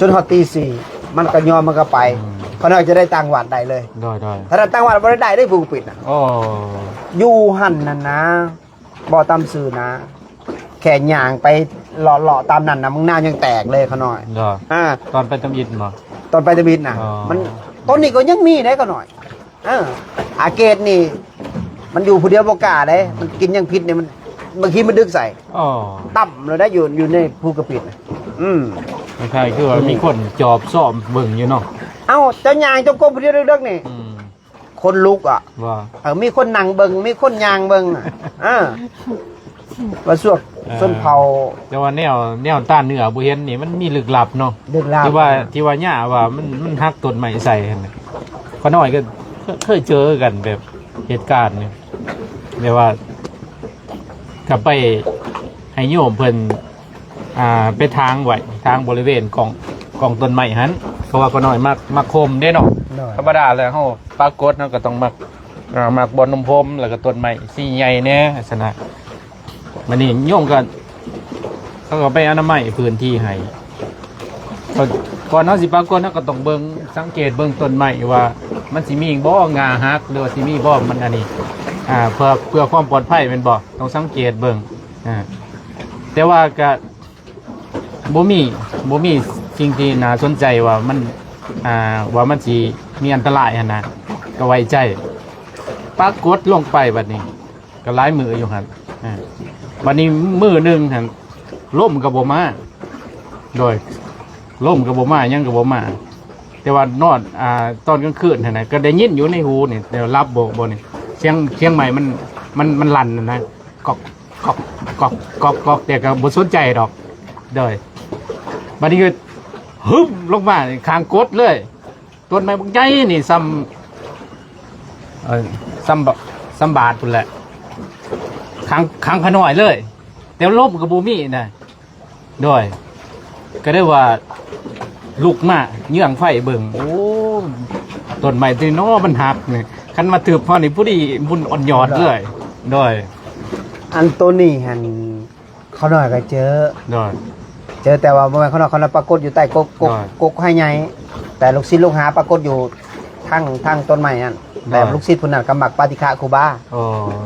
ຈົນຮອດຕີສີ່ ມັນກໍຍອມ ມັນກໍໄປ ອືມ ຂ້ານ້ອຍຈະໄດ້ຕັ້ງວັດໄດ້ເລີຍ ໂດຍໆ ຖ້າຕັ້ງວັດບໍ່ໄດ້ ໄດ້ຜູ້ປິດນະ ໂອ້ ຢູ່ຫັ້ນນັ້ນນະ ບໍ່ຕາມຊື່ນະ ແຄ່ຍ່າງໄປເລາະໆຕາມນັ້ນນະ ມັນນ້ຳຍັງແຕກເລີຍຂ້ານ້ອຍ ໂດຍ ອ່າ ຕອນໄປທຳອິດບໍ່? ຕອນໄປທຳອິດນະ ອໍ ມັນ ຕອນນີ້ກໍຍັງມີເດ້ຂ້ານ້ອຍ ເອີ ອາເກດນີ້ ມັນຢູ່ຜູ້ດຽວບໍ່ກ້າເດ້ ມັນກິນຫຍັງຜິດນີ້ ມັນ ບາງທີມັນດຶກໃສ່ ອໍ ຕ່ຳແລ້ວໄດ້ ຢູ່ ຢູ່ໃນພູກະປິດນະ ອືມ ຄ້າຍໆຄືວ່າມີຄົນຈອບຊອມເບິ່ງຢູ່ເນາະ ເອົ້າ ເຈົ້າຍ່າງຈົງກົມຜູ້ດຽວເລິກໆນີ້ ອືມ ຄົນລຸກອະ ວ່າ ເອີ ມີຄົນນັ່ງເບິ່ງ ມີຄົນຍ່າງເບິ່ງ ອາ ວ່າພວກ ເອີ ຊົນເຜົ່າ ແຕ່ວ່າແນວ ແນວຕ້ານເໜືອບໍ່ເຫັນນີ້ ມັນມີລຶກລັບເນາະ ລຶກລັບ ທີ່ວ່າ ທີ່ວ່າຍ່າວ່າມັນ ມັນຫັກຕົ້ນໄມ້ໃສ່ຫັ້ນນະ ຂ້ານ້ອຍກໍເຄີຍເຈີກັນແບບເຫດການນີ້ ແບບວ່າ ກໍໄປໃຫ້ໂຍມເພິ່ນ ອ່າ ໄປຖາງໄວ້ ຖາງບໍລິເວນກອງ ກອງຕົ້ນໄມ້ຫັ້ນ ເພາະວ່າຂ້ານ້ອຍມັກ ມັກໂຮມເດ້ເນາະ ໂດຍ ທຳມະດາແລ້ວເຮົາປາກົດເຮົາກໍຕ້ອງມັກ ອ່າ ມັກບ່ອນໂຮມ ແລ້ວກໍຕົ້ນໄມ້ສີໃຫຍ່ແດ່ ຊັ້ນນະ ບັດນີ້ໂຍມກໍ ເຂົາກໍໄປອະນາໄມພື້ນທີ່ໃຫ້ ກ່ອນ ກ່ອນເຮົາຊິປາກົດ ເຮົາກໍຕ້ອງເບິ່ງ ສັງເກດເບິ່ງຕົ້ນໄມ້ວ່າ ມັນຊິມີບໍ່ ງ່າຫັກ ຫຼືວ່າຊິມີບໍ່ ມັນອັນນີ້ ອ່າ ເພື່ອ ເພື່ອຄວາມປອດໄພແມ່ນບໍ່? ຕ້ອງສັງເກດເບິ່ງ ອ່າ ແຕ່ວ່າກໍບໍ່ມີ ບໍ່ມີສິ່ງທີ່ໜ້າສົນໃຈວ່າມັນ ອ່າ ວ່າມັນຊິມີອັນຕະລາຍຫັ້ນນະ ກໍໄວ້ໃຈ ປາກົດລົງໄປບັດນີ້ ກໍຫຼາຍມື້ຢູ່ຫັ້ນ ອ່າ ບັດນີ້ມື້ໜຶ່ງຫັ້ນ ລົມກໍບໍ່ມາ ໂດຍ ລົມກໍບໍ່ມາ ຫຍັງກໍບໍ່ມາ ແຕ່ວ່ານອນ ອ່າ ຕອນກາງຄືນຫັ້ນນະ ກໍໄດ້ຍິນຢູ່ໃນຫູນີ້ ແຕ່ວ່າຫຼັບບໍ່ ບໍ່ນີ້ ສຽງ ສຽງໄມ້ມັນ ມັນ ມັນລັ່ນຫັ້ນນະ ກອກ ກອກ ກອກ ກອກ ກອກ ແຕ່ກໍບໍ່ສົນໃຈດອກ ໂດຍ ບັດນີ້ກໍຫຶບລົງມາຂ້າງກົດເລີຍ ຕົ້ນໄມ້ບັກໃຫຍ່ນີ້ສ່ຳ ເອີ ສ່ຳ ສ່ຳບາດພຸ້ນແຫຼະ ຂັງ ຂັງຂ້ານ້ອຍເລີຍ ແຕ່ລົມກໍບໍ່ມີນະ ໂດຍ ກໍໄດ້ວ່າລຸກມາເຍືອງໄຟເບິ່ງ ໂອ້ ຕົ້ນໄມ້ຕົວນີ້ເນາະມັນຫັກນີ້ ຄັນມາຖືບເຮົານີ້ພໍດີບຸນອ່ອນຍອດເລີຍ ໂດຍ ອັນໂຕນີ້ຫັ້ນ ຂ້ານ້ອຍກໍເຈີ ໂດຍ ເຈີ ແຕ່ວ່າບໍ່ແມ່ນຂ້ານ້ອຍ ຂ້ານ້ອຍປາກົດຢູ່ໃຕ້ກົກ ກົກ ໂດຍ ກົກໄຮໃຫຍ່ ແຕ່ລູກສິດລູກຫາປາກົດຢູ່ທາງ ທາງຕົ້ນໄມ້ນັ້ນ ໂດຍ ແຕ່ລູກສິດຜູ້ນັ້ນກໍມັກປະຕິຄະຄູບາ ໂອ້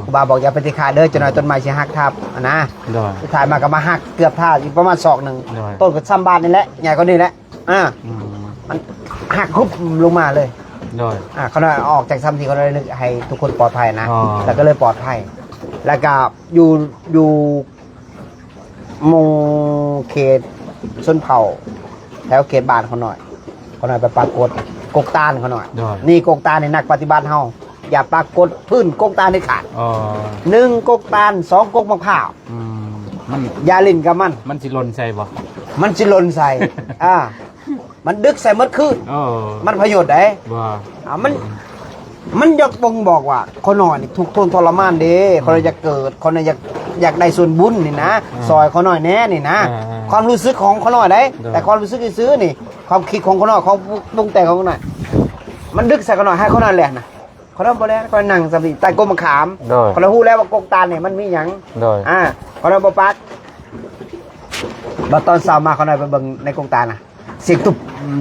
ຄູບາບອກຢ່າປະຕິຄະເດີ ຈັກໜ້ອຍຕົ້ນໄມ້ຊິຫັກທັບຫັ້ນນະ ໂດຍ ສຸດທ້າຍມາກໍມາຫັກເກືອບທາບຢູ່ປະມານສອກໜຶ່ງ ໂດຍ ຕົ້ນກໍສ່ຳບາດນີ້ແຫຼະ ໃຫຍ່ກວ່ານີ້ແຫຼະ ອ່າ ອືມ ມັນຫັກຫຶບລົງມາເລີຍ ໂດຍ ອ່າ ຂ້ານ້ອຍອອກຈາກຊ່ຳທີ່ຂ້ານ້ອຍນຶກໃຫ້ທຸກຄົນປອດໄພນະ ອໍ ແລ້ວກໍເລີຍປອດໄພ ແລ້ວກໍຢູ່ ຢູ່ ໝູ່ເຂດຊົນເຜົ່າ ແຖວເຂດບ້ານຂ້ານ້ອຍ ຂ້ານ້ອຍໄປປາກົດ ກົກຕານຂ້ານ້ອຍ ໂດຍ ນີ້ກົກຕານນີ້ນັກປະຕິບັດເຮົາ ຢ່າປາກົດພື້ນກົກຕານເດັດຂາດ ອໍ ໜຶ່ງກົກຕານ ສອງກົກໝາກພ້າວ ອືມ ມັນ ຢ່າຫຼິ້ນກັບມັນ ມັນຊິຫຼົ່ນໃສ່ບໍ່? ມັນຊິຫຼົ່ນໃສ່ ອ່າ ມັນດຶກໃສ່ໝົດຄືນ ເອີ ມັນພະໂຍດໃດ ວ່າ ອ່າ ມັນ ມັນຢາກບົ່ງບອກວ່າ ຂ້ານ້ອຍນີ້ທຸກທົນທໍລະມານເດ້ ອືມ ຂ້ານ້ອຍຢາກເກີດ ຂ້ານ້ອຍຢາກ ຢາກໄດ້ສ່ວນບຸນນີ້ນະ ອ່າ ຊ່ອຍຂ້ານ້ອຍແດ່ນີ້ນະ ອ່າໆ ຄວາມຮູ້ສຶກຂອງຂ້ານ້ອຍເດ້ ໂດຍ ແຕ່ຄວາມຮູ້ສຶກຊື່ໆນີ້ ຄວາມຄິດຂອງຂ້ານ້ອຍ ຄວາມປຸງແຕ່ງຂອງຂ້ານ້ອຍ ມັນດຶກໃສ່ຂ້ານ້ອຍ ໃຫ້ຂ້ານ້ອຍແລ່ນນະ ຂ້ານ້ອຍບໍ່ແລ່ນ ຂ້ານ້ອຍນັ່ງສ່ຳນີ້ ໃຕ້ກົກໝາກຂາມ ໂດຍ ຂ້ານ້ອຍຮູ້ແລ້ວວ່າກົກຕານນີ້ມັນມີຫຍັງ ໂດຍ ອ່າ ຂ້ານ້ອຍບໍ່ປັກ ບັດຕອນເຊົ້າມາ ຂ້ານ້ອຍໄປເບິ່ງໃນກົກຕານນະ ສຽງຕຸບ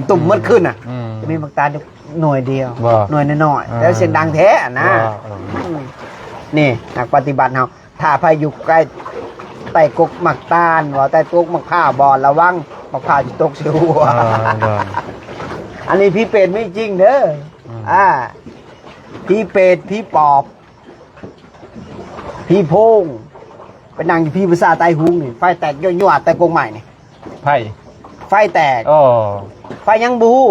ຕຸບ ອືມ ໝົດຄືນນະ ອືມ ຈະມີໝາກຕານຢູ່ໜ່ວຍດຽວ ບໍ່ ໜ່ວຍນ້ອຍໆ ອ່າ ແຕ່ສຽງດັງແທ້ນະ ບໍ່ ອືມ ນີ້ນັກປະຕິບັດເຮົາ ຖ້າໃຜຢູ່ໃກ້ໃຕ້ກົກໝາກຕານ ວ່າໃຕ້ກົກໝາກພ້າວ ບໍ່ລະວັງໝາກພ້າວຊິຕົກໃສ່ຫົວ ອ່າ ອັນນີ້ຜີເປດມີຈິງເດີ ອືມ ອ່າ ຜີເປດ ຜີປອບ ຜີໂພງ ໄປນັ່ງຢູ່ຜີພາສາໃຕ້ຫຸງນີ້ ໄຟແຕກຍົວະໆ ແຕ່ກົກໄມ້ນີ້ ໄຟ ໄຟແຕກ ໂອ້ ໄຟຫຍັງບໍ່ຮູ້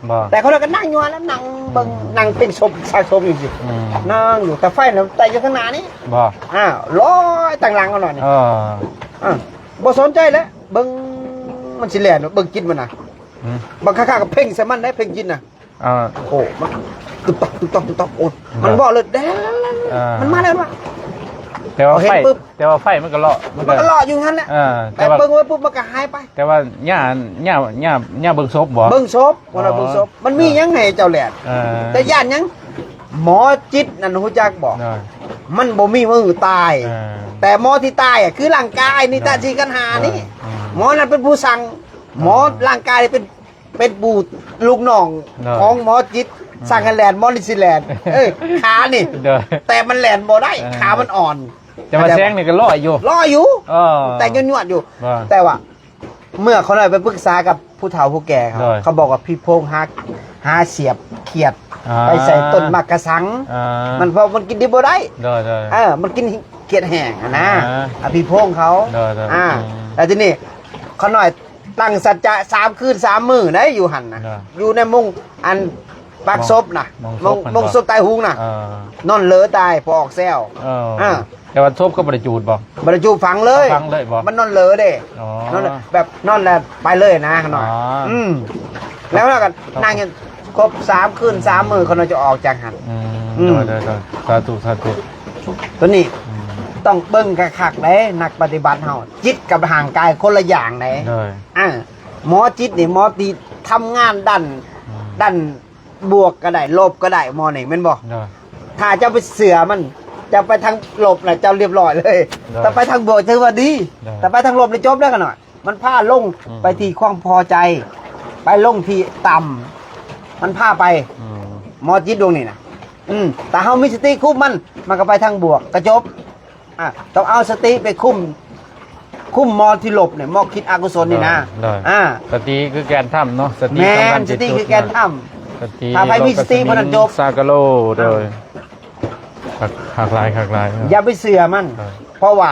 ບໍ່ ແຕ່ເຂົາເຈົ້າກໍນັ່ງຢູ່ຫັ້ນແຫຼະ ນັ່ງເບິ່ງ ອືມ ນັ່ງເປັນສົບ ຊາກສົບຢູ່ຊີ້ ອືມ ນັ່ງຢູ່ ແຕ່ໄຟນະແຕກຢູ່ທາງໜ້ານີ້ ບໍ່ ອ່າ ລອຍທາງຫຼັງເຂົາໜ້ອຍນີ້ ເອີ ອ່າ ບໍ່ສົນໃຈແຫຼະ ເບິ່ງມັນຊິແລ່ນ ເບິ່ງຈິດມັນນະ ອືມ ບາງຄັ້ງຂ້າກໍເພັ່ງໃສ່ມັນໄດ໋ ເພັ່ງຈິດນະ ອ່າ ໂອ້ ມັນຕຸບຕັບ ຕຸບຕັບ ຕຸບຕັບ ໂອ້ ມັນເວົ້າເລີຍ ແດ ອ່າ ມັນມາແລ້ວວ່າ ແຕ່ວ່າໄຟ ເຫັນປຸບ ແຕ່ວ່າໄຟມັນກໍເລາະ ມັນກໍ ມັນກໍເລາະຢູ່ຫັ້ນແຫຼະ ເອີ ແຕ່ ແຕ່ວ່າ ເບິ່ງໄວ້ປຸບ ມັນກໍຫາຍໄປ ແຕ່ວ່າຍ່າ ຍ່າ ຍ່າ ຍ່າເບິ່ງສົບບໍ່? ເບິ່ງສົບ ອໍ ເບິ່ງສົບ ມັນມີຫຍັງໃຫ້ເຈົ້າແລ່ນ ເອີ ແຕ່ຢ້ານຫຍັງ? ໝໍຈິດນັ້ນຮູ້ຈັກບໍ່? ໂດຍ ມັນບໍ່ມີມື້ຕາຍ ເອີ ແຕ່ໝໍທີ່ຕາຍອະ ຄືຮ່າງກາຍນີ້ ໂດຍ ທາດສີ່ຂັນຫ້ານີ້ ໂດຍ ອືມ ໝໍນັ້ນເປັນຜູ້ສັ່ງ ອໍ ໝໍຮ່າງກາຍເປັນ ເປັນຜູ້ລູກນ້ອງ ໂດຍ ຂອງໝໍຈິດ ອືມ ສັ່ງໃຫ້ແລ່ນ ໝໍນີ້ຊິແລ່ນ ເອີ ຂານີ້ ໂດຍ ແຕ່ມັນແລ່ນບໍ່ໄດ້ ເອີ ຂາມັນອ່ອນ ແຕ່ວ່າແຊງນີ້ກໍລອຍຢູ່ ລອຍຢູ່ ເອີ ແຕ່ຍວດໆຢູ່ ວ່າ ແຕ່ວ່າ ເມື່ອຂ້ານ້ອຍໄປປຶກສາກັບຜູ້ເຖົ້າຜູ້ແກ່ເຂົາ ໂດຍ ເຂົາບອກວ່າຜີໂພງຫາ ຫາສຽບຂຽດ ອ່າ ໄປໃສ່ຕົ້ນໝາກກະສັງ ອ່າ ມັນ ເພາະມັນກິນດິບບໍ່ໄດ້ ໂດຍໆ ເອີ ມັນກິນຂຽດແຫ້ງຫັ້ນນະ ອ່າ ອະຜີໂພງເຂົາ ໂດຍໆ ອ່າ ອືມ ແລ້ວທີນີ້ຂ້ານ້ອຍຕັ້ງສັດຈະສາມຄືນສາມມື້ໄດ໋ຢູ່ຫັ້ນນະ ໂດຍ ຢູ່ໃນມຸງອັນ ປັກສົບນະ ມອງ ມອງສົບ ມອງ ແມ່ນບໍ່ ມອງສົບຕາຍຫຸງນະ ເອີ ນອນເຫຼີຕາຍ ພໍອອກແຊວ ເອີ ອ່າ ແຕ່ວ່າສົບກໍບໍ່ໄດ້ຈູດບໍ່? ບໍ່ໄດ້ຈູດ ຝັງເລີຍ ຝັງເລີຍບໍ່? ມັນນອນເຫຼີເດ້ ອໍ ນອນແບບນອນແລ້ວໄປເລີຍນະ ຂ້ານ້ອຍ ອໍ ອືມ ແລ້ວ ແລ້ວກໍນັ່ງຢູ່ຄົບສາມຄືນສາມມື້ ຂ້ານ້ອຍຈະອອກຈາກຫັ້ນ ອືມ ອືມ ໂດຍໆ ສາທຸ ສາທຸ ໂຕນີ້ ອືມ ຕ້ອງເບິ່ງຄັກໆເດ້ ນັກປະຕິບັດເຮົາ ຈິດກັບຮ່າງກາຍຄົນລະຢ່າງເດ້ ໂດຍ ອ່າ ໝໍຈິດນີ້ ໝໍທີ່ທຳງານດ້ານ ອືມ ດ້ານ ບວກກໍໄດ້ ລົບກໍໄດ້ ໝໍນີ້ແມ່ນບໍ່? ໂດຍ ຖ້າເຈົ້າໄປເຊື່ອມັນ ເຈົ້າໄປທາງລົບນະ ເຈົ້າລຽບຮ້ອຍເລີຍ ໂດຍ ແຕ່ໄປທາງບວກຖືວ່າດີ ໂດຍ ແຕ່ໄປທາງລົບນີ້ຈົບແລ້ວຂ້ານ້ອຍ ມັນພາລົງ ອືມ ໄປທີ່ຄວາມພໍໃຈ ໄປລົງທີ່ຕ່ຳ ມັນພາໄປ ອືມ ໝໍຈິດດວງນີ້ນະ ອືມ ຖ້າເຮົາມີສະຕິຄຸມມັນ ມັນກໍໄປທາງບວກ ກໍຈົບ. ອ່າ ຕ້ອງເອົາສະຕິໄປຄຸມ ຄຸມໝໍທີ່ລົບນີ້ ໝໍຄິດອະກຸສົນນີ້ນະ ໂດຍ ອ່າ ສະຕິຄືແກນທຳເນາະ ສະຕິ ແມ່ນ ສຳຄັນທີ່ສຸດ ສະຕິຄືແກນທຳ ສະຕິ ຖ້າໃຜມີສະຕິ ໂລກະສະມິງ ຜູ້ນັ້ນຈົບ ສາກະໂລ ໂດຍ ອ່າ ຄັກ ຄັກຫຼາຍ ຄັກຫຼາຍ ເອີ ຢ່າໄປເຊື່ອມັນ ໂດຍ ເພາະວ່າ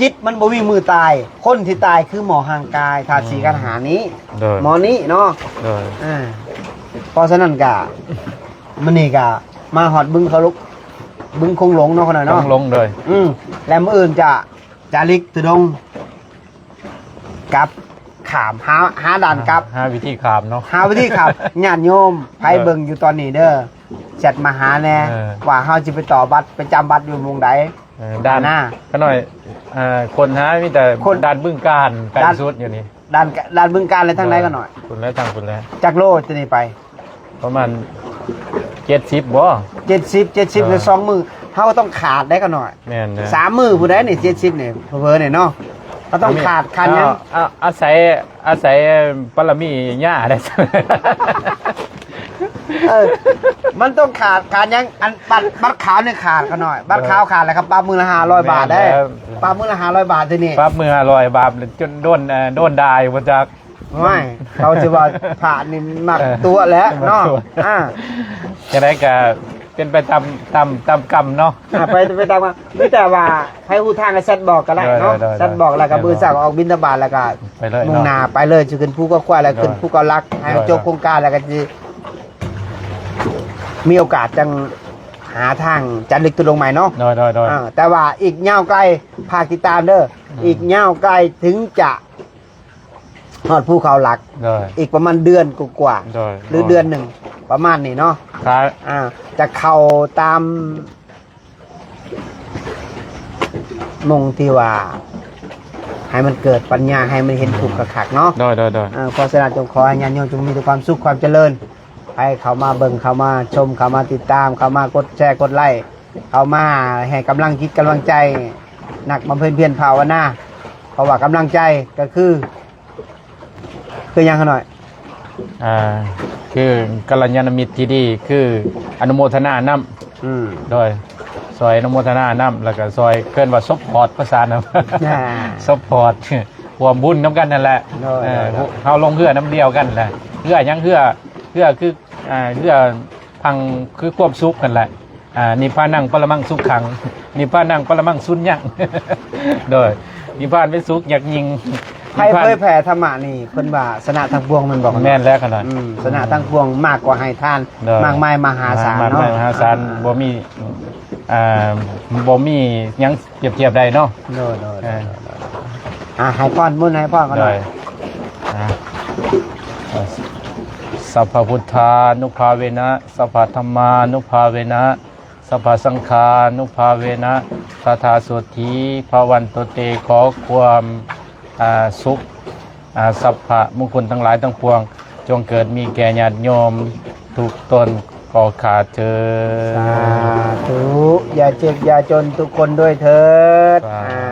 ຈິດມັນບໍ່ມີມື້ຕາຍ ຄົນທີ່ຕາຍຄືໝໍຮ່າງກາຍ ທາດສີ່ ອືມ ຂັນຫ້ານີ້ ໂດຍ ໝໍນີ້ເນາະ ໂດຍ ອ່າ ເພາະສະນັ້ນກະ ມື້ນີ້ກະມາຮອດບຶງເຂົາລຸກ ບຶງຄົງຫຼົງເນາະ ຂ້ານ້ອຍເນາະ ຄົງຫຼົງ ໂດຍ ອືມ ແລະມື້ອື່ນຈະ ຈາລິກທຸດົງກັບ ຂ້າມ ຫາ ຫາດ່ານກັບ ຫາ ຫາວິທີຂ້າມເນາະ ຫາວິທີຂ້າມ ຍາດໂຍມ ໃຜ ເອີ ເບິ່ງຢູ່ຕອນນີ້ເດີ ແຊັດມາຫາແດ່ ເອີ ວ່າເຮົາຊິໄປຕໍ່ບັດ ໄປຈຳບັດຢູ່ໝ່ອງໃດ ເອີ ດ່ານ ນະ ຂ້ານ້ອຍ ເອີ ຄົ້ນຫາມີແຕ່ ຄົນ ດ່ານບຶງການ ໃກ້ ດ່ານ ສຸດຢູ່ນີ້ ດ່ານ ດ່ານບຶງການ ແລະ ທາງໃດ ເອີ ຂ້ານ້ອຍ ພຸ້ນແຫຼະ ທາງພຸ້ນແຫຼະ ຈັກໂລຕົວນີ້ໄປ? ປະມານເຈັດສິບບໍ່? ເຈັດສິບ ເຈັດສິບ ເອີ ໃນສອງມື້ ເຮົາຕ້ອງຂາດໄດ້ຂ້ານ້ອຍ ແມ່ນ ສາມມື້ພຸ້ນໃດ໋ນີ້ ເຈັດສິບນີ້ ເຜີໆນີ້ເນາະ ເຮົາຕ້ອງຂາດ ຂາດຫຍັງ? ເອົາ ເອົາ ອາໄສ ອາໄສບາລະມີຍ່າໄດ້ ເອີ ມັນຕ້ອງຂາດ ຂາດຫຍັງ? ອັນບັດ ບັດຂາວນີ້ຂາດຂ້ານ້ອຍ ບັດຂາວຂາດແລ້ວກໍປັບມື້ລະຫ້າຮ້ອຍບາດເດ້ ແມ່ນແລ້ວ ປັບມື້ລະຫ້າຮ້ອຍບາດທີນີ້ ປັບມື້ຫ້າຮ້ອຍບາດ ຈົນໂດນ ເອີ ໂດນດ່າຢູ່ບໍ່ຈັກ ໂອ້ຍ ເຂົາຊິວ່າພະນີ້ມັກຕົວະແຫຼະເນາະ ເອີ ມັກຕົວະ ອ່າ ຈັ່ງໃດກໍເປັນໄປຕາມ ຕາມ ຕາມກຳເນາະ ອ່າ ໄປ ໄປຕາມກຳ ມີແຕ່ວ່າໃຜຮູ້ທາງກໍແຊັດບອກກໍໄດ້ເນາະ ໂດຍໆໆ ແຊັດບອກ ແລ້ວກໍມື້ເຊົ້າອອກບິນທະບາດ ແລ້ວກໍ ໄປເລີຍເນາະ ມຸ່ງໜ້າໄປເລີຍ ຊິຂຶ້ນພູເກາະຄວາຍ ແລ້ວຂຶ້ນ ໂດຍ ພູເກາະຫຼັກ ໃຫ້ ໂດຍໆ ຈົບໂຄງການ ແລ້ວກໍຊິ ມີໂອກາດຈັ່ງຫາທາງຈາລິກທຸດົງໃໝ່ເນາະ ໂດຍໆໆ ອ່າ ແຕ່ວ່າອີກຍາວໄກ ຝາກຕິດຕາມເດີ ອືມ ອີກຍາວໄກເຖິງຈະ ຮອດພູເຂົາຫຼັກ ໂດຍ ອີກປະມານເດືອນກວ່າໆ ໂດຍ ຫຼືເດືອນໜຶ່ງ ປະມານນີ້ເນາະ ອ່າ ຈະເຂົ້າຕາມໝ່ອງທີ່ວ່າ ໃຫ້ມັນເກີດປັນຍາ ໃຫ້ມັນເຫັນທຸກຄັກໆເນາະ ໂດຍໆໆ ເອີ ເພາະສະນັ້ນ ຈົ່ງຂໍໃຫ້ຍາດໂຍມຈົ່ງມີແຕ່ຄວາມສຸກຄວາມຈະເລີນ ໃຫ້ເຂົ້າມາເບິ່ງ ເຂົ້າມາຊົມ ເຂົ້າມາຕິດຕາມ ເຂົ້າມາກົດແຊ ກົດໄລ້ ເຂົ້າມາໃຫ້ກຳລັງຈິດກຳລັງໃຈນັກບຳເພັນພຽນພາວະນາ ເພາະວ່າກຳລັງໃຈກໍຄື ຄືຫຍັງຂ້ານ້ອຍ? ອ່າ ຄືກັນລະຍານະມິດທີ່ດີ ຄືອະນຸໂມທະນານຳ ອືມ ໂດຍ ຊ່ອຍອະນຸໂມທະນານຳ ແລ້ວກໍຊ່ອຍເອີ້ນວ່າຊັບພອດພາສານຳ ອ່າ ຊັບພອດ ຮ່ວມບຸນນຳກັນນັ້ນແຫຼະ ໂດຍ ເອີ ໂດຍ ເຮົາລົງເຮືອນຳດຽວກັນແຫຼະ ເຮືອຫຍັງ? ເຮືອ ເຮືອຄື ອ່າ ເຮືອພັງຄືຄວາມສຸກນັ້ນແຫຼະ ອ່າ ນິບພານັງປະລະມັງສຸຂັງ ນິບພານັງປະລະມັງສຸນຍັງ ໂດຍ ນິບພານເປັນສຸກຍັກຍິ່ງ ໃຜເຜີຍແຜ່ທຳມະນີ້ ເພິ່ນວ່າຊະນະທັງປວງແມ່ນບໍ່? ແມ່ນແລ້ວຂະນ້ອຍ ອືມ ຊະນະທັງປວງ ມາກກວ່າໃຫ້ທານ ໂດຍ ມາກມາຍມະຫາສານເນາະ ມາກມາຍມະຫາສານ ອ່າ ບໍ່ມີ ອ່າ ບໍ່ມີຫຍັງ ປຽບທຽບໄດ້ເນາະ ໂດຍໆ ເອີ ອ່າ ໃຫ້ພອນ ໝູນໃຫ້ພອນກັນ ໂດຍ ອ່າ ສັບພະພຸດທານຸພາເວນະ ສັບພະທຳມານຸພາເວນະ ສັບພະສັງຄານຸພາເວນະ ຕະຖາໂສທີພະວັນຕຸເຕ ຂໍຄວາມ ອ່າ ສຸກ ອ່າ ສັບພະມຸງຄຸນທັງຫຼາຍທັງປວງ ຈົ່ງເກີດມີແກ່ຍາດໂຍມທຸກຕົນ ຂໍຂ້າເທີ້ນ ສາທຸ ຢ່າເຈັບຢ່າຈົນທຸກຄົນດ້ວຍເທີດ. ສາ